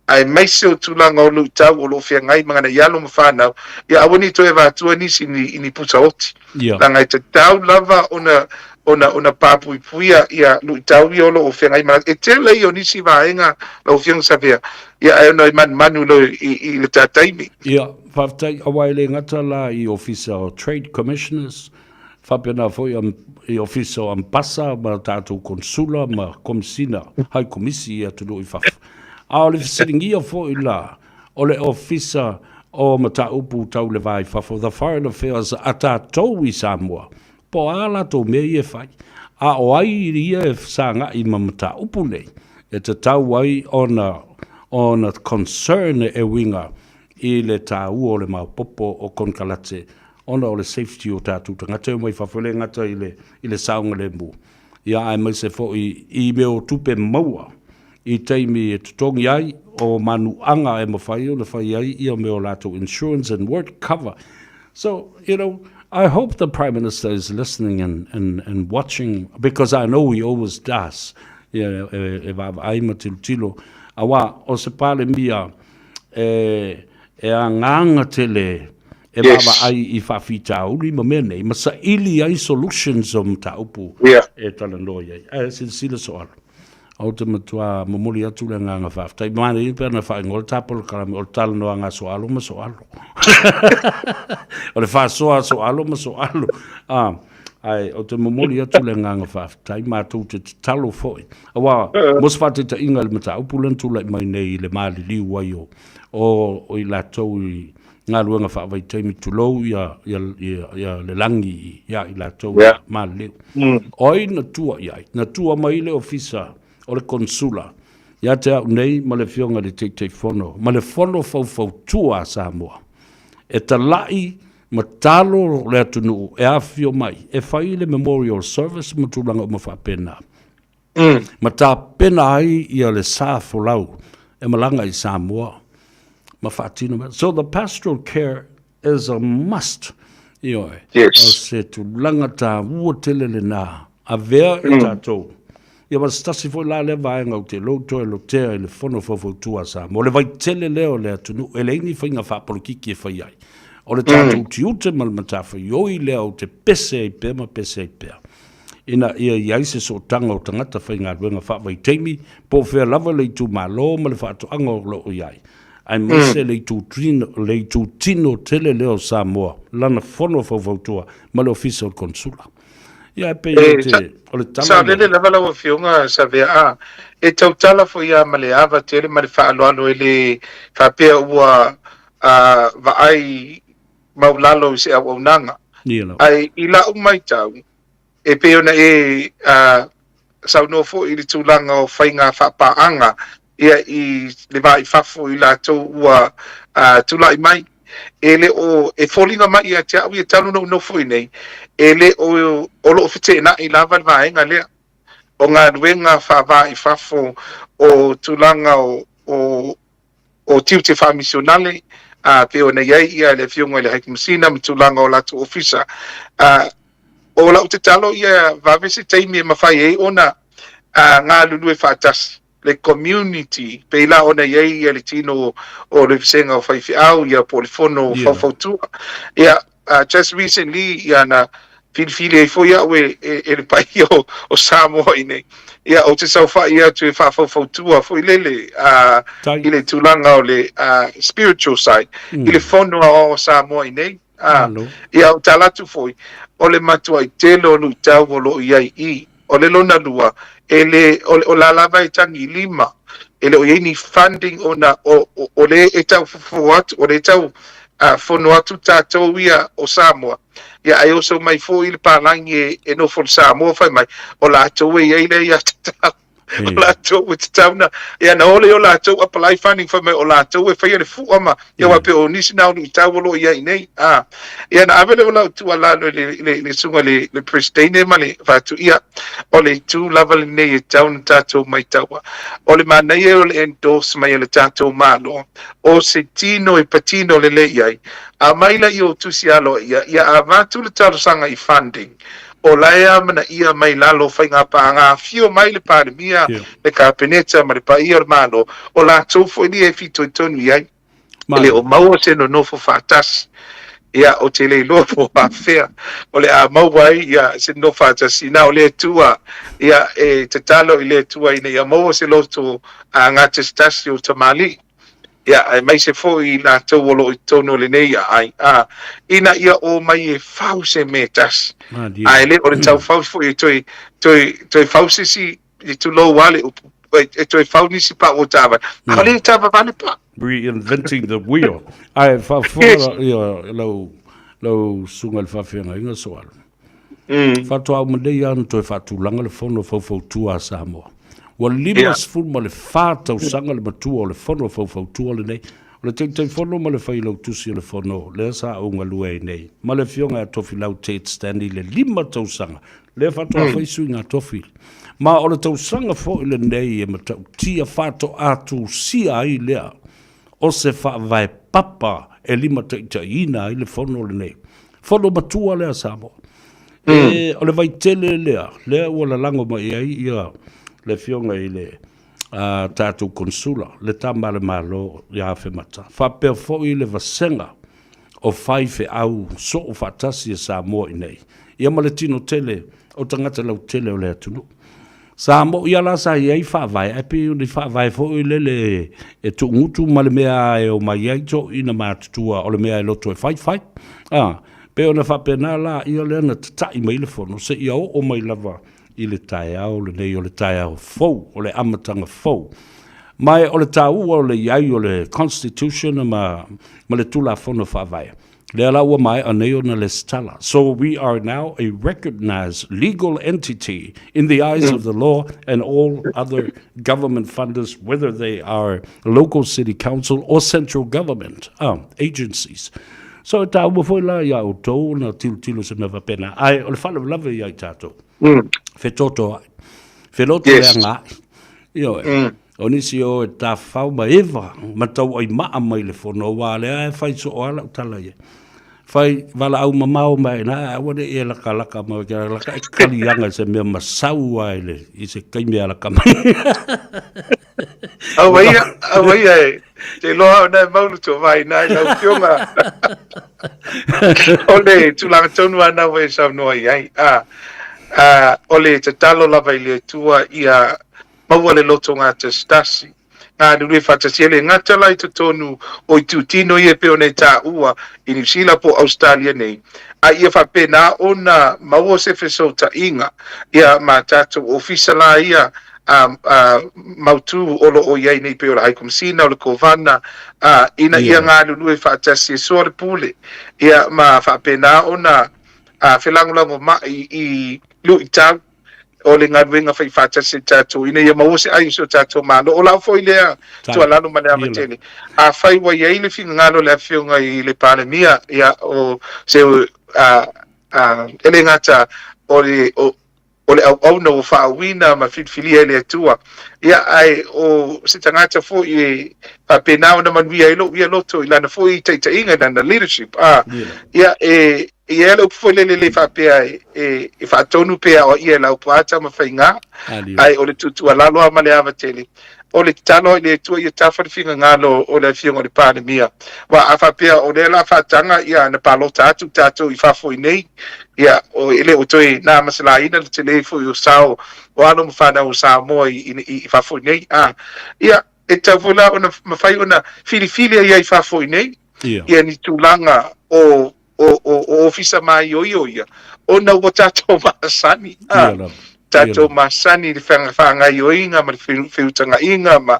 aemaise o tulaga o luitau o lo o feagai ma nai alo ma fanau, ia aua ne i toe avatua nisi i ni pusa oti. Leaga e tatau lava ona papuipuia ia luitau ia o lo o feagai ma e tele ia o nisi vaega lau Afioga Savea, ia ae ona e manumanu loa i le ta taimi. Ia, faafetai, aua e le gata la i Ofisa o Trade Commissioners, faapena foi i Ofisa o Ambasa ma tatou Konsula ma Komisina, Hai Komisi i atunuu i fafo. A o le fesiligia foi la o le Ofisa o Mataupu Tau le Va i Fafo, the Foreign Affairs, a tatou i Samoa, po o a latou mea ia e fai, a o ai ia e fesagai ma mataupu nei e tatau ai ona concern e uiga i le taua o le maopoopo o konekarate ona o le safety o tatou tagata e omai fafo, e le gata i le i le saogalemu, ia aemaise foi i mea o tupe maua i taimi e totogi ai o manuaga e mafai ona fai ai ia mea o latou insurance and work cover. So, I hope the Prime Minister is listening and watching because I know he always does. Ia, e vaavaai ma tilotilo. Aua, o se Palemia e agaga tele e vaavaai i faafitauli ma mea nei, ma saili ai solutions o mataupu e talanoa i ai. Ae silasila Soalo. Ou te matua momoli atu le agaga faafetai. Manaia pe ana faaigoa le tapolokalame o le talanoaga a Soalo ma Soalo. O le faasoa a Soalo ma Soalo. Ah, ae ou te momoli atu le agaga faafetai, matou te tatalo foi. Aua, mo se faataitaiga i le mataupu lea na tulai mai nei i le maliliu ai o i latou i galuega faavaitaimi, tulou ia le lagi ia i latou maliliu. O ai na tua i ai? Na tua mai le ofisa o le konsula ia te au nei ma le Afioga i le Taitaifono ma le Fono Faufautua a Samoa e tala'i ma talo le atunuu e afifio mai e fai le memorial service ma tulaga uma faapena. Ma tapena ai ia le sa folau e malaga i Samoa ma faatino mea. So the pastoral care is a must. Ioe. Yes. O se tulaga taua tele lena. Avea e tatou. Ia ma se tasi foi la lea vaega ou te iloa ua toe lotea i le Fono Faufautua a Samoa, o le vaitele lea o le atunuu e leai ni faiga faapolokiki e fai ai. O le tatou tiute ma le matafaioi lea ou te pese ai pea ma pese ai pea ina ia i ai se sootaga o tagata faigaluega faavaitaimi po o fea lava le itumalo ma le faatoaga o lo o i ai, aemaise le itutino, le itutino tele lea o Samoa, lana Fono Faufautua ma le Ofisa o le Konesula. Ia e pei o te, o le tala Saolele lava lau Afioga Savea, a e tautala foi lava ma le ava tele ma le faaaloalo e le faapea ua vaai maulalo i se auaunaga. Ia lava. Ae i lau matau, e pei ona e saunoa foi i le tulaga o faiga faapaaga ia i le va i fafo i latou ua tulai mai, e le o, e foliga mai ia te au ia talu ona ou nofo i inei, e le o, o lo o feteenai lava le vaega lea o galuega faava i fafo o tulaga o, o tiute faamisionale, a pei ona i ai ia le Afioga i le High Commissioner ma tulaga o latou ofisa. A, o lau tatalo ia vave se taimi e mafai ai ona galulue faatasi le community pei la ona i ai ia le tino o le vasega o faifeau ia po o le fono faufautua. Ia, just recently ia na filifili ai foi au e, e, e le paia o, o Samoa i nei. Ia, ou te saofai atu e faafaufautua foi lele i le tulaga o le spiritual side, i le fono aoao o Samoa i nei. Ia, ou tala atu foi, o le matuai tele o luitau o lo o i ai i. O le lona lua, e le, o, o la lava e tagi lima, e le o i ai ni funding ona o, o, o le e tau fofo atu, o le e tau fono atu tatou ia o Samoa, ia ae oso mai foi le palagi e, e nofo i le Samoa fai mai, o latou e i ai le aiatatau. O latou e tatau na, ia na ole o latou apply funding fai mai o latou e faia le fua ma, ia aua pei o nisi na o luitau o lo o i ai nei. A, ia na ave lea o lau tuualalo i le, le, le susuga i le, le Presidente ma le fatu, ia, o le itu lava lenei e tatau ona tatou maitaua. O le manaia o le endorse mai e le tatou Malo, o se tino e patino lelei ai, aumai laia o tusi aloaia, ia avatu le talosaga i funding, o la e amanaia mai lalo o faiga paaga, afio mai le Palemia, le Kapeneta ma le paia o le Malo, o latou foi ia e fitoitonu i ai. E le o maua se nonofo faatasi. Ia, ou te le iloa po o afea o le a maua ai ia se nonofo faatasi, na o le Atua, ia, e tatalo i le Atua ina ia maua se loto gatasitasi o tamalii. Ia, aemaise foi i latou o lo o i totonu o lenei aai, ā, ina ia omai e fau se mea tasi. A e le o le tau fau foi e toe, toe, toe fau se isi, e tulou lava le upu, e toe fau nisi pau o taavale. A o le taavavale pau. Reinventing the wheel. Ae faafofoga ia lau, lau susuga i le faafeagaiga Soalo. Faatoa uma nei lava ona toe faatulaga le Fono Faufautua a Samoa. Ua 54 tausaga le matua o le Fono Faufautua lenei. O le Taitaifono ma le Failautusi o le Fono lea sa ou galue ai nei, ma le Afioga ia Tofilau Ted Stanley i le 5 tausaga, lea faatoa fai suiga tofi. Ma o le tausaga foi lenei e matautia faatoa tusia ai lea o se faavae papa e limataitaiina ai le Fono lenei. Fono matua lea a Samoa. E, o le vaitele lea, lea ua lalago mai ai ia le Afioga i le tatou Konsula, le Tama a le Malo ia Afemata, faapea foi le vasega o faifeau soo faatasi e Samoa i nei, ia ma le tino tele o tagata lautele o le atunuu. Sa moʻi a la sa i ai faavae, ae pei o ni faavae foi lele e tuugutu ma le mea e omai ai toeaiina matutua o le mea e loto e fai, fai. A, pei ona faapena la ia lea na tataʻi mai le fono seia oo mai lava i le taeao lenei o le taeao fou, o le amataga fou. Ma o le taua o le i ai o le Constitution ma, ma le Tulafono Faavae, Lea la ua maea nei ona lesitala. So we are now a recognized legal entity in the eyes of the law and all other government funders, whether they are local city council or central government agencies. So e taua foi la iā outou ona tilotilo se mea faapena. Ae o le faalavelave ia i tatou. Fetotoai. Feloto leaga ai. Ioe. O nisi o e tafafao ma eva ma tauaimaa mai le fono, aua o lea e fai soo lava lau tala i ai. Fai valaau mamao mai ina, aua ne i e lakalaka mai, ke laka e kaliaga i se mea masau ai le, i se taimi e alaka mai. Aua ia, aua ia e, te iloa au na e maulu to vai na i lau afioga. O le tulaga tonu lava na ua e saunoa i ai. A, a, o le tatalo lava i le Atua ia maua le loto gatasitasi galulue faatasi. E le gata la i totonu o itutino ia e pei ona e taua i Niu Sila po o Ausetalia nei, a ia faapena ona maua se fesootaiga ia ma tatou ofisa la ia a, a, mautu o lo o i ai nei pei o le High Commissioner, o le Kovana, a, ina ia galulue faatasi e soa le pule, ia ma faapena ona a, felagolagomai i luitau o le galuega faifaatasi a tatou ina ia maua se ai o si o tatou Malo. O lau foi lea tuualalo ma le ava tele, afai ua i ai le finagalo o le Afioga i le Palemia, ia, o se a, a, e le gata o le, o, o le auauna ua faauuina ma filifilia e le Atua, ia, ae o se tagata foi e faapena ona manuia ai lou ia loto i lana foi taitaiga, i lana leadership, a, ia, e, E i ai le upu foi lele le faapea e, e, e faatonu pe aoaia e lau puata ma faiga, ae o le tuutuualalo lava ma le ava tele. O le tatalo i le Atua ia tafa le finagalo o le Afioga i le Palemia. Aua a faapea o lea la faataga ia na palota atu tatou i fafo i nei, ia o, e le o toe na masalaina le tele foi o sao o alo ma fanau o Samoa i, i, i fafo i nei. A, ia, e tatau foi la ona mafai ona filifili ai i fafo i nei, ia ni tulaga o o, o, o ofisa māioio ia, ona ua tatou masani, a, tatou masani i le faagaoioiga ma le feutagaiga ma,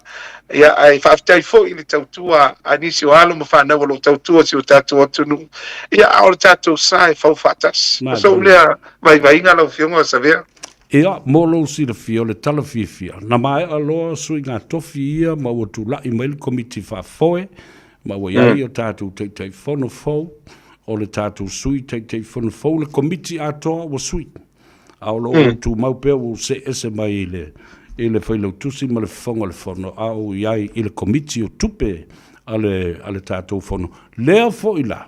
ia, ae faafetai foi i le tautua a nisi o alo ma fanau o lo o tautua si o tatou atunuu, ia, a o le tatou sa e fau faatasi. O sou lea vaivaiga lau Afioga Savea. Ia, mo lou silafia, o le tala fiafia, na maea loa suiga tofi ia ma ua tulai mai le Komiti Faafoe, ma ua i ai o tatou Taitaifono fou, o le tatou Sui Taitaifono fou, le Komiti atoa ua sui. A o lo o tumau pea ua ou see ese mai i le, i le Failautusi ma le Fofoga o le Fono, a o i ai i le Komiti o Tupe a le, a le tatou Fono. Lea foi la,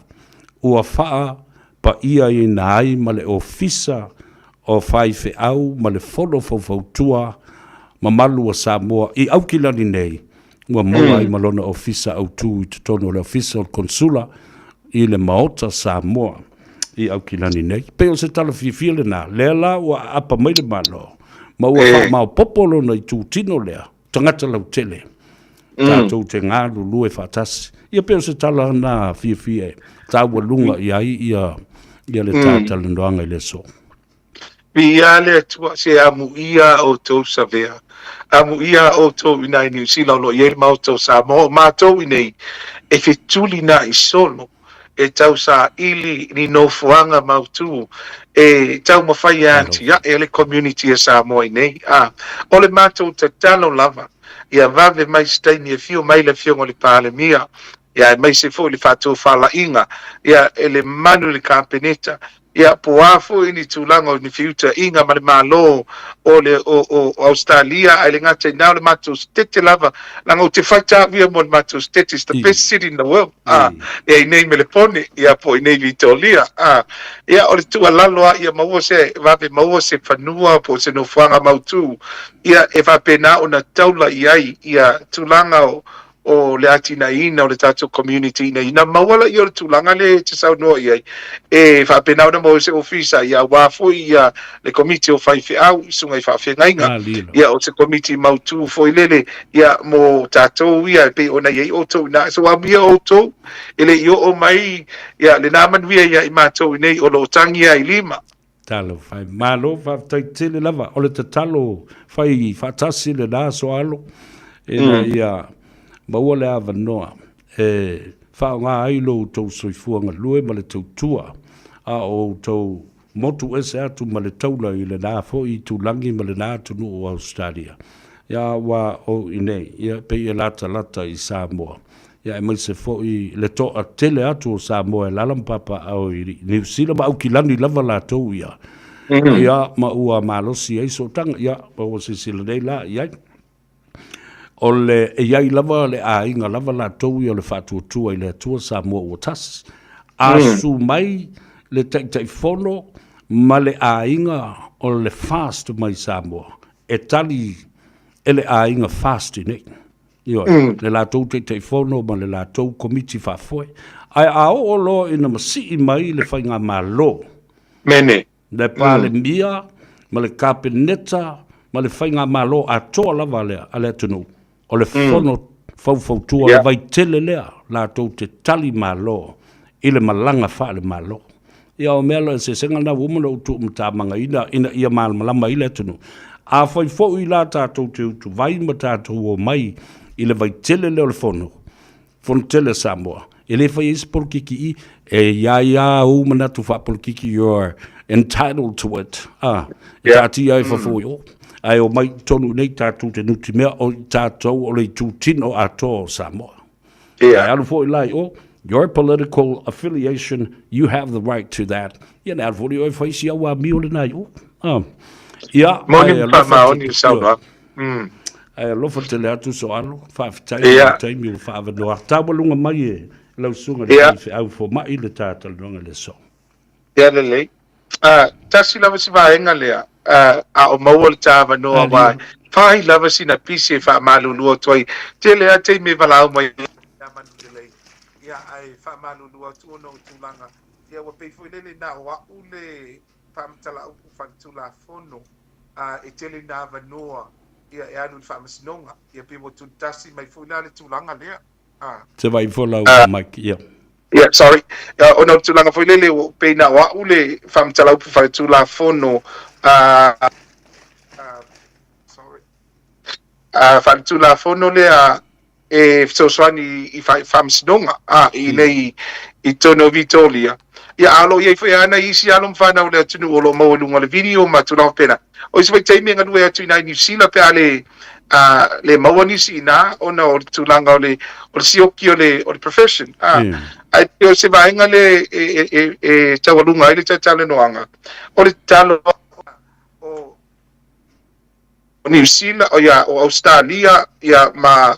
ua faapaiaina ai ma le Ofisa o faifeau ma le Fono Faufautua mamalu a Samoa i Aukilani nei, ua maua ai ma lona ofisa autu i totonu o le Ofisa o le Konesula i le Maota Samoa i Aukilani nei. Pei o se tala fiafia lena, lea la ua aapa mai le Malo, ma ua faamaopoopo lona itutino lea, tagata lautele, tatou te galulue faatasi. Ia pei o se tala lena fiafia e taualuga i ai ia, ia le ta talanoaga i le aso. Viia le Atua, se amuia outou Savea, amuia outou i nai Niu Sila o lo o i ai le Maota o Samoa, o matou i nei e fetuli na i solo e tausaili ni nofoaga mautu e taumafai e atiae le community a Samoa i nei. A, o le matou tatalo lava, ia vave mai se taimi e afio mai le Afioga i le Palemia, ia aemaise foi le faatofalaiga, ia e le manu i le Kapeneta, Ia, po o a foi ni tulaga o ni feutaiga ma le Malo o le o, o, o Ausetalia, ae le gata i na o le matou setete lava, leaga ou te faitauia mo le matou setete, it's the best city in the world, a, ia i nei Melepone, ia po i nei Vitolia, a, ia o le tuualalo lava ia maua se vave maua se fanua po o se nofoaga mautu, ia e faapena ona taula i ai ia tulaga o, o le atinaeina o le tatou community ina ina maua laia o le tulaga lea e te saunoa i ai, e faapena ona maua se ofisa, ia aua foi ia le komiti o faifeau i susuga i faafeagaiga, ia o se komiti mautu foi lele, ia mo tatou ia e pei ona i ai outou ina. So amuia outou e le i oo mai ia lena manuia ia i matou i nei o lo o tagi ai lima. Talofa e. Malo faafetai tele lava. O le tatalo fai faatasi lena Soalo ina ia maua le avanoa e faaaoga ai lo outou soifua galue ma le tautua a o outou motu ese atu ma le taula i lena foi itulagi ma lena atunuu o Ausetalia. Ia aua o i nei, ia pei e latalata i Samoa. Ia aemaise foi le toatele atu o Samoa e alaala ma papaaao i Niu Sila ma Aukilani lava latou ia. Ia, ma ua malosi ai sootaga, ia, ma ua silasila nei la i ai. O le, e i ai lava le aiga lava latou ia o le faatuatua i le Atua Samoa ua tasi. A susu mai le Taitaifono ma le aiga o le FAST mai Samoa, e tali e le aiga FAST i nei. Ioe, le latou Taitaifono ma le latou Komiti Faafoe. Ae a oo loa ina masii mai le Faigamalo, Mene. le Palemia ma le Kapeneta ma le Faigamalo atoa lava a le atunuu, o le Fono Faufautua, le Vaitele lea latou te tali malo i le malaga faale-Malo. Ia o mea la eseesega na ua uma ona ou tuumatamagaina ina ia malamalama ai le atunuu. Afai foi la tatou te utuvai ma tatou omai i le Vaitele lea o le Fono, Fono tele a Samoa, e le fai ai se polokiki i, e i ai lava ou manatu faapolokiki, you're entitled to it, a, e taatia ai fafo i o, ae omai i totonu i nei tatou te nutimea o i tatou o le itutino atoa o Samoa. Ae alu foi la i o, your political affiliation, you have the right to that. Ia na alu foi oe fai si au amio lena i o. Ah. Ia, Moni ma faamaoni le saunoaga. Ae alofa tele atu Soalo, faafetai i le taimi ua faaavanoa. Taualuga mai e lau susuga i le faifeau fomai le ta talanoaga i le aso. Ia lelei. Tasi lava si vaega lea, a o maua le ta avanoa aua e fai lava sina pisi e faamalulu atu ai. Tele lava taimi e valaau mai ai ia Manulelei, ia ae faamalulu atu ona o tulaga, ia ua pei foi lele na o a'u le faamatala-upu faaletulafono e tele ina avanoa ia e alu i le faamasinoga, ia pei ua tulitasi mai foi la le tulaga lea. Se vai fo lau mic, ia. Yeah, sorry. Ona o le tulaga foi lele ua pei na o a'u le faamatala-upu faaletulafono sorry. Faaletulafono lea e fesoasoani i faamasinoga i nei i totonu o Vitoria. Ia, a o lo o i ai foi lava nai isi alo ma fanau o le atunuu o lo o maua i luga o le video ma tulaga faapena. O isi vaitaimi e galue atu i ina i Niu Sila pe a le le maua nisi i ina ona o le tulaga o le o le sioki o le o le profession. Ae pei o se vaega lea e taualuga ai le talatalanoaga, o le tatalo o o Niu Sila, o ia, o Ausetalia, ia, ma,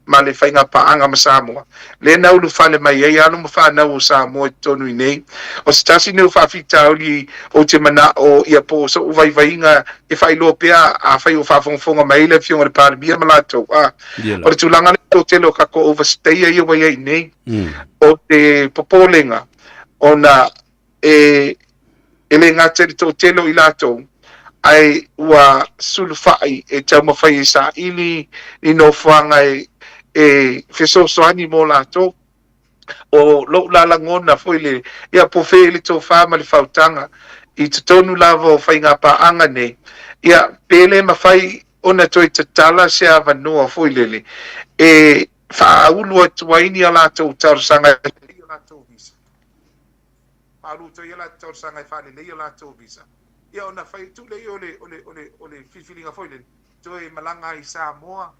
ma le faigapaaga ma Samoa, lea na ulufale mai ai alo ma fanau o Samoa i totonu i nei. O se tasi nei o faafitauli ou te mana'o ia po o so'u vaivaiga e faailoa pea afai o faafogafoga mai ai le Afioga i le Palemia ma latou, a, o le tulaga lea o le toatele o tatou overstayer ia ua i ai nei, o te popolega ona e e le gata i le toatele o i latou, ae ua sulufai e taumafai e saili ni nofoaga e fesoasoani mo latou. O lou la lagona foi le, ia po o fea le tofa ma le faautaga i totonu lava o faigapaaga nei, ia pe le mafai ona toe tatala se avanoa foi lele e faaulu atu ai ni a latou talosaga e latou visa. Faaluto ai a latou talosaga e faalelei a latou visa, ia ona fai atu lea o le, o le, o le, o le filifiliga foi lele, toe malaga ai i Samoa,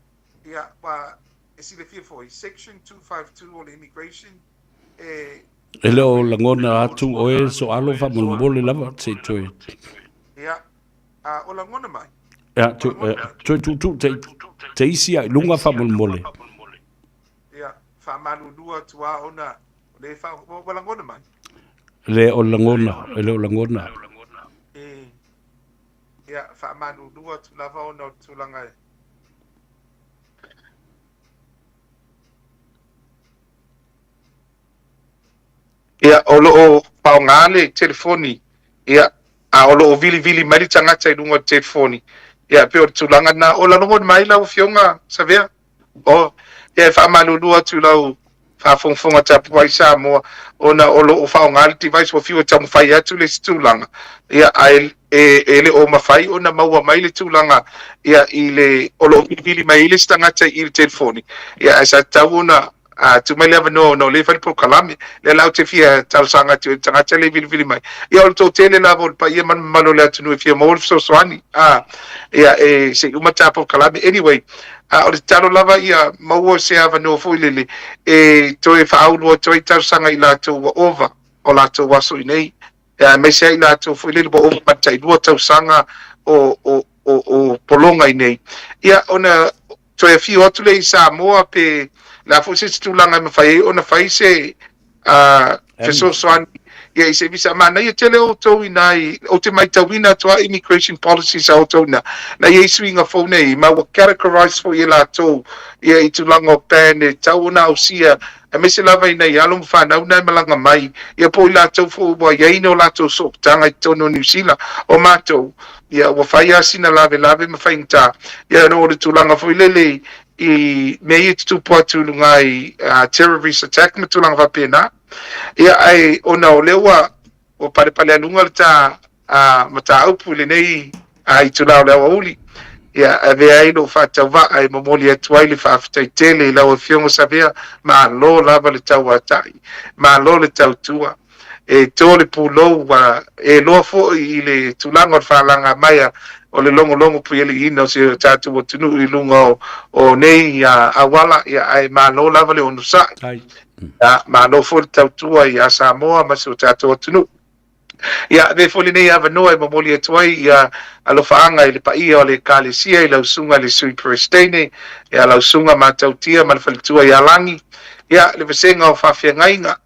ia, ua, e silafia foi, Section 252 o le Immigration, e. E le o lagona atu oe Soalo faamolemole lava se i toe. Ia, a o lagona mai. Ia, toe tuutuu te isi a i luga faamolemole. Ia, faamalulu atu lava ona o lea e faa... Ua lagona mai? Le o lagona, e le o lagona. E, ia, faamalulu atu lava ona o le tulaga e... Ia, o lo o faaaoga le telefoni, ia, a o lo o vilivili mai le tagata i luga o le telefoni, ia, e pei o le tulaga lena. O lagona mai lau Afioga Savea? O, ia e faamalulu atu i lau faafogafoga tapuai Samoa, ona o lo o faaaoga le device ua fiu e taumafai atu le isi tulaga, ia, ae e, e le o mafai ona maua mai le tulaga, ia, i le, o lo o vilivili mai ai le isi tagata i le telefoni, ia, ae sa tatau ona a tuu mai le avanoa ona o lea e fai le polokalame. Lea la ou te fia talosaga atu ai i le tagata lea e vilivili mai. Ia o le toatele lava o le paia ma le mamalu o le atunuu e fia maua le fesoasoani. A, ia e se i uma ta polokalame. Anyway, a o le tatalo lava ia maua se avanoa foi lele e toe faaulu atu ai talosaga i latou ua ova o latou aso i nei. Ia aemaise ai latou foi lele ua ova ma le tailua tausaga o, o, o, o pologa i nei. Ia ona toe afio atu lea i Samoa pe le a foi se isi tulaga e mafai ai ona fai se Fesoasoani ia i se visa. Manaia tele outou ina i, ou te maitauina atu a immigration policies a outou ina, na i ai suiga fou nei, ma ua categorize foi e latou ia i tulaga o ban e tatau ona ausia, aemaise lava ina i alo ma fanau na e malaga mai, ia po o i latou foi ua i ai ni o latou sooputaga i totonu o Niu Sila. O matou, ia ua fai lava sina lavelave ma faigata, ia ona o le tulaga foi lele i mea ia e tutupu atu i luga i terrorist attack ma tulaga faapena. Ia ae ona o lea ua ua palepalealuga le ta mataupu i lenei itula o le aoauli, ia avea ai lou faatauvaa e momoli atu ai le faafetai tele i lau Afioga Savea, malo lava le tauatai, malo le tautua. E to le pulou ua e loa foi i le tulaga o le faalaga mai o le logologo puialiiina o si o tatou atunuu i luga o, o nei auala, ia, ae malo lava le onosai. Ia, malo foi le tautua ia Samoa ma si o tatou atunuu. Ia, avea foi lenei avanoa e momoli atu ai ia alofaaga i le paia o le Ekalesia i lau Susuga i le Sui Peresetene, ia lau Susuga Matautia ma le faletua ia Lagi, ia le vasega o faafeagaiga,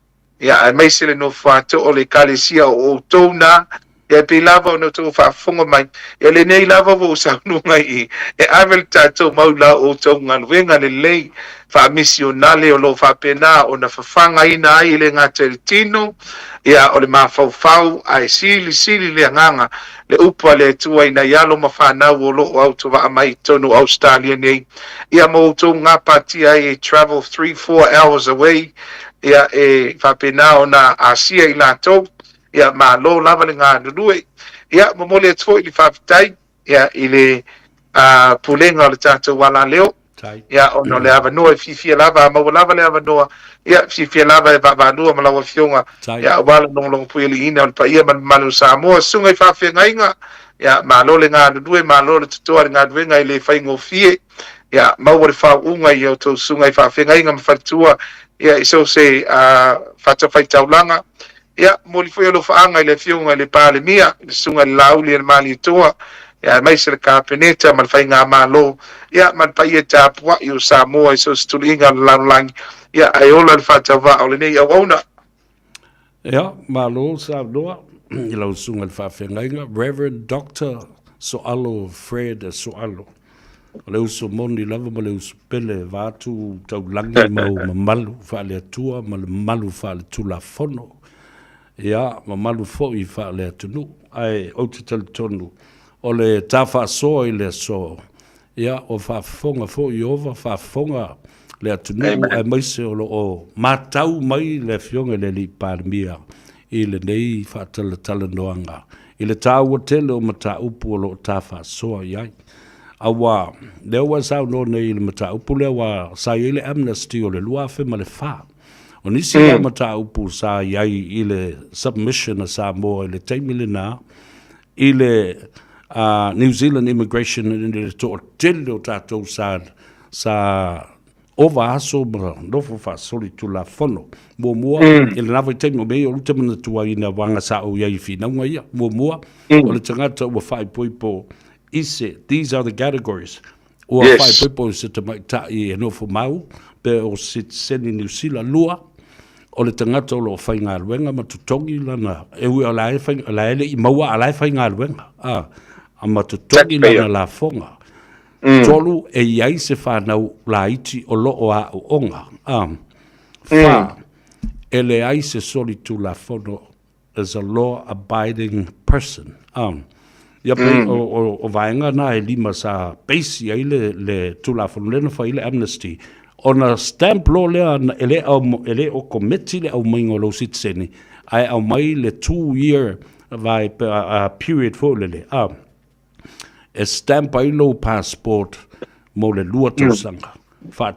ia aemaise le nofoatoo o le Ekalesia o outou na, ia e pei lava ona outou faafofoga mai, ia lenei lava ua ou saunoa i i, e ave le tatou mau i la outou galuega lelei faamisionale o lo o faapena ona fafagaina ai e le gata i le tino, ia o le mafaufau, ae silisili le agaga, le upu a le Atua i nai alo ma fanau o lo o autovaa mai i totonu o Ausetalia nei, ia ma outou gapatia ai e travel 3, 4 hours away, ia e faapena ona asia i latou, ia malo lava le galulue. Ia momoli atu foi le faafetai ia i le pulega o le tatou alaleo, ia ona o le avanoa e fiafia lava, a maua lava le avanoa, ia fiafia lava e vaavaalua ma lau Afioga, ia aua le logologopuialiiina o le paia ma le mamalu o Samoa. Susuga i faafeagaiga, ia malo le galulue, malo le totoa i le galuega e le faigofie. Ia maua le faauuga i a outou susuga i faafeagaiga ma faletua, ia i so o se fatafaitaulaga. Ia momoli foi alofaaga i le Afioga i le Palemia, le Susuga i le Laauli a le Malietoa, ia aemaise le Kapeneta ma le Faigamalo, ia ma le paia tapuai o Samoa i so o se tuluiga o le lalolagi, ia ae ola le faatauvaa o lenei auauna. Ia, malo saunoa i lau susuga i le faafeagaiga, Reverend Doctor Soalo Fred Soalo. O le uso moni lava ma le uso pele vaeatu taulagi ma ou mamalu faale-Atua ma le mamalu faale-Tulafono, ia, mamalu foi faale-atunuu. Ae ou te talitonu, o le ta faasoa i le aso, ia, ua faafofoga foi Ieova, faafofoga le atunuu, aemaise o lo o matau mai le Afioga i le Alii Palemia i lenei faatalatalanoaga i le taua tele o mataupu o lo o ta faasoa i ai. Aua, lea ua e saunoa nei i le mataupu lea aua sa i ai le amnesty o le 2004. O nisi la mataupu sa i ai i le submission a Samoa i le taimi lena i le New Zealand Immigration i le toatele o tatou sa sa ova aso ma nofo faasolitulafono. Muamua, i lena vaitaimi, o mea ia ou te manatua ai ina waga sa ou i ai i finauga ia. Muamua, o le tagata ua faaipoipo i se, these are the categories, ua faaipoipo i se tamaitai e nofo mau, pe o se sitiseni Niu Sila. Lua, o le tagata o lo o faigaluega ma totogi lana, e ui o la e fai, la e le i maua, a la e faigaluega, a ma totogi lana lafoga. 3, e i ai se fanau laiti o lo o aooga. 4, e leai se solitulafono as a law abiding person. Ia pei o vaega na e lima sa base ai le Tulafono lea na fai ai le amnesty, ona stamp loa lea e le e le o komiti le aumaiga o lou sitiseni, ae aumai le 2 year vai period foi lele, e stamp ai lou passport mo le 2 tausaga.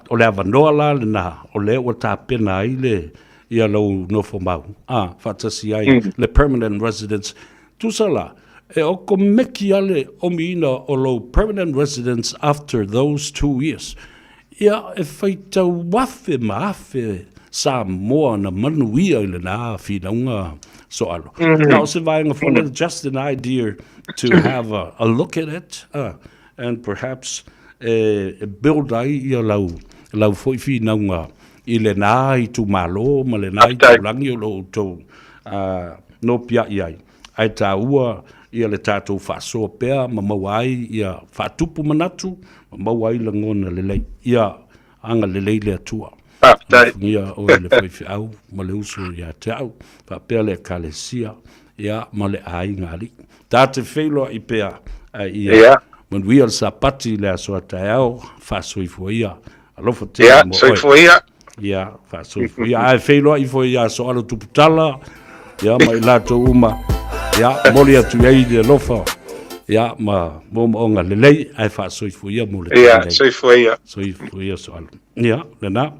O le avanoa la lena o lea ua tapena ai le ia lou nofo mau, faatasi ai le permanent residence. Tusa la, e okomeki lava le omiina o lou permanent residence after those 2 years. Ia, e faitau afe ma afe Samoa na manuia i lena finauga Soalo. Na o se vaega foi lea, just an idea to have a look at it and perhaps e build ai ia lau foi finauga. i lena itumalo ma lena itulagi o lo o outou nopiai ai, ae taua ia le tatou faasoa pea ma maua ai ia faatupu manatu ma maua ai lagona lelei. Ia agalelei le Atua. Faafetai. Alofagia oe le faifeau ma le uso ia te au, faapea le Ekalesia, ia, ma le aiga alii. Ta te feiloai pea, ae ia manuia le Sapati i le aso a taeao, faasoifua ia. Alofa tele Ia, mo oe. soifua ia. Ia, faasoifua ia. Ae feiloai foi ia Soalo Tuputala, ia, ma i latou uma, ia, momoli atu i ai le alofa, ia, ma moomooga lelei, ae faasoifua ia mo le Ia, taimi nei. soifua ia. Soifua ia Soalo. Ia, lena.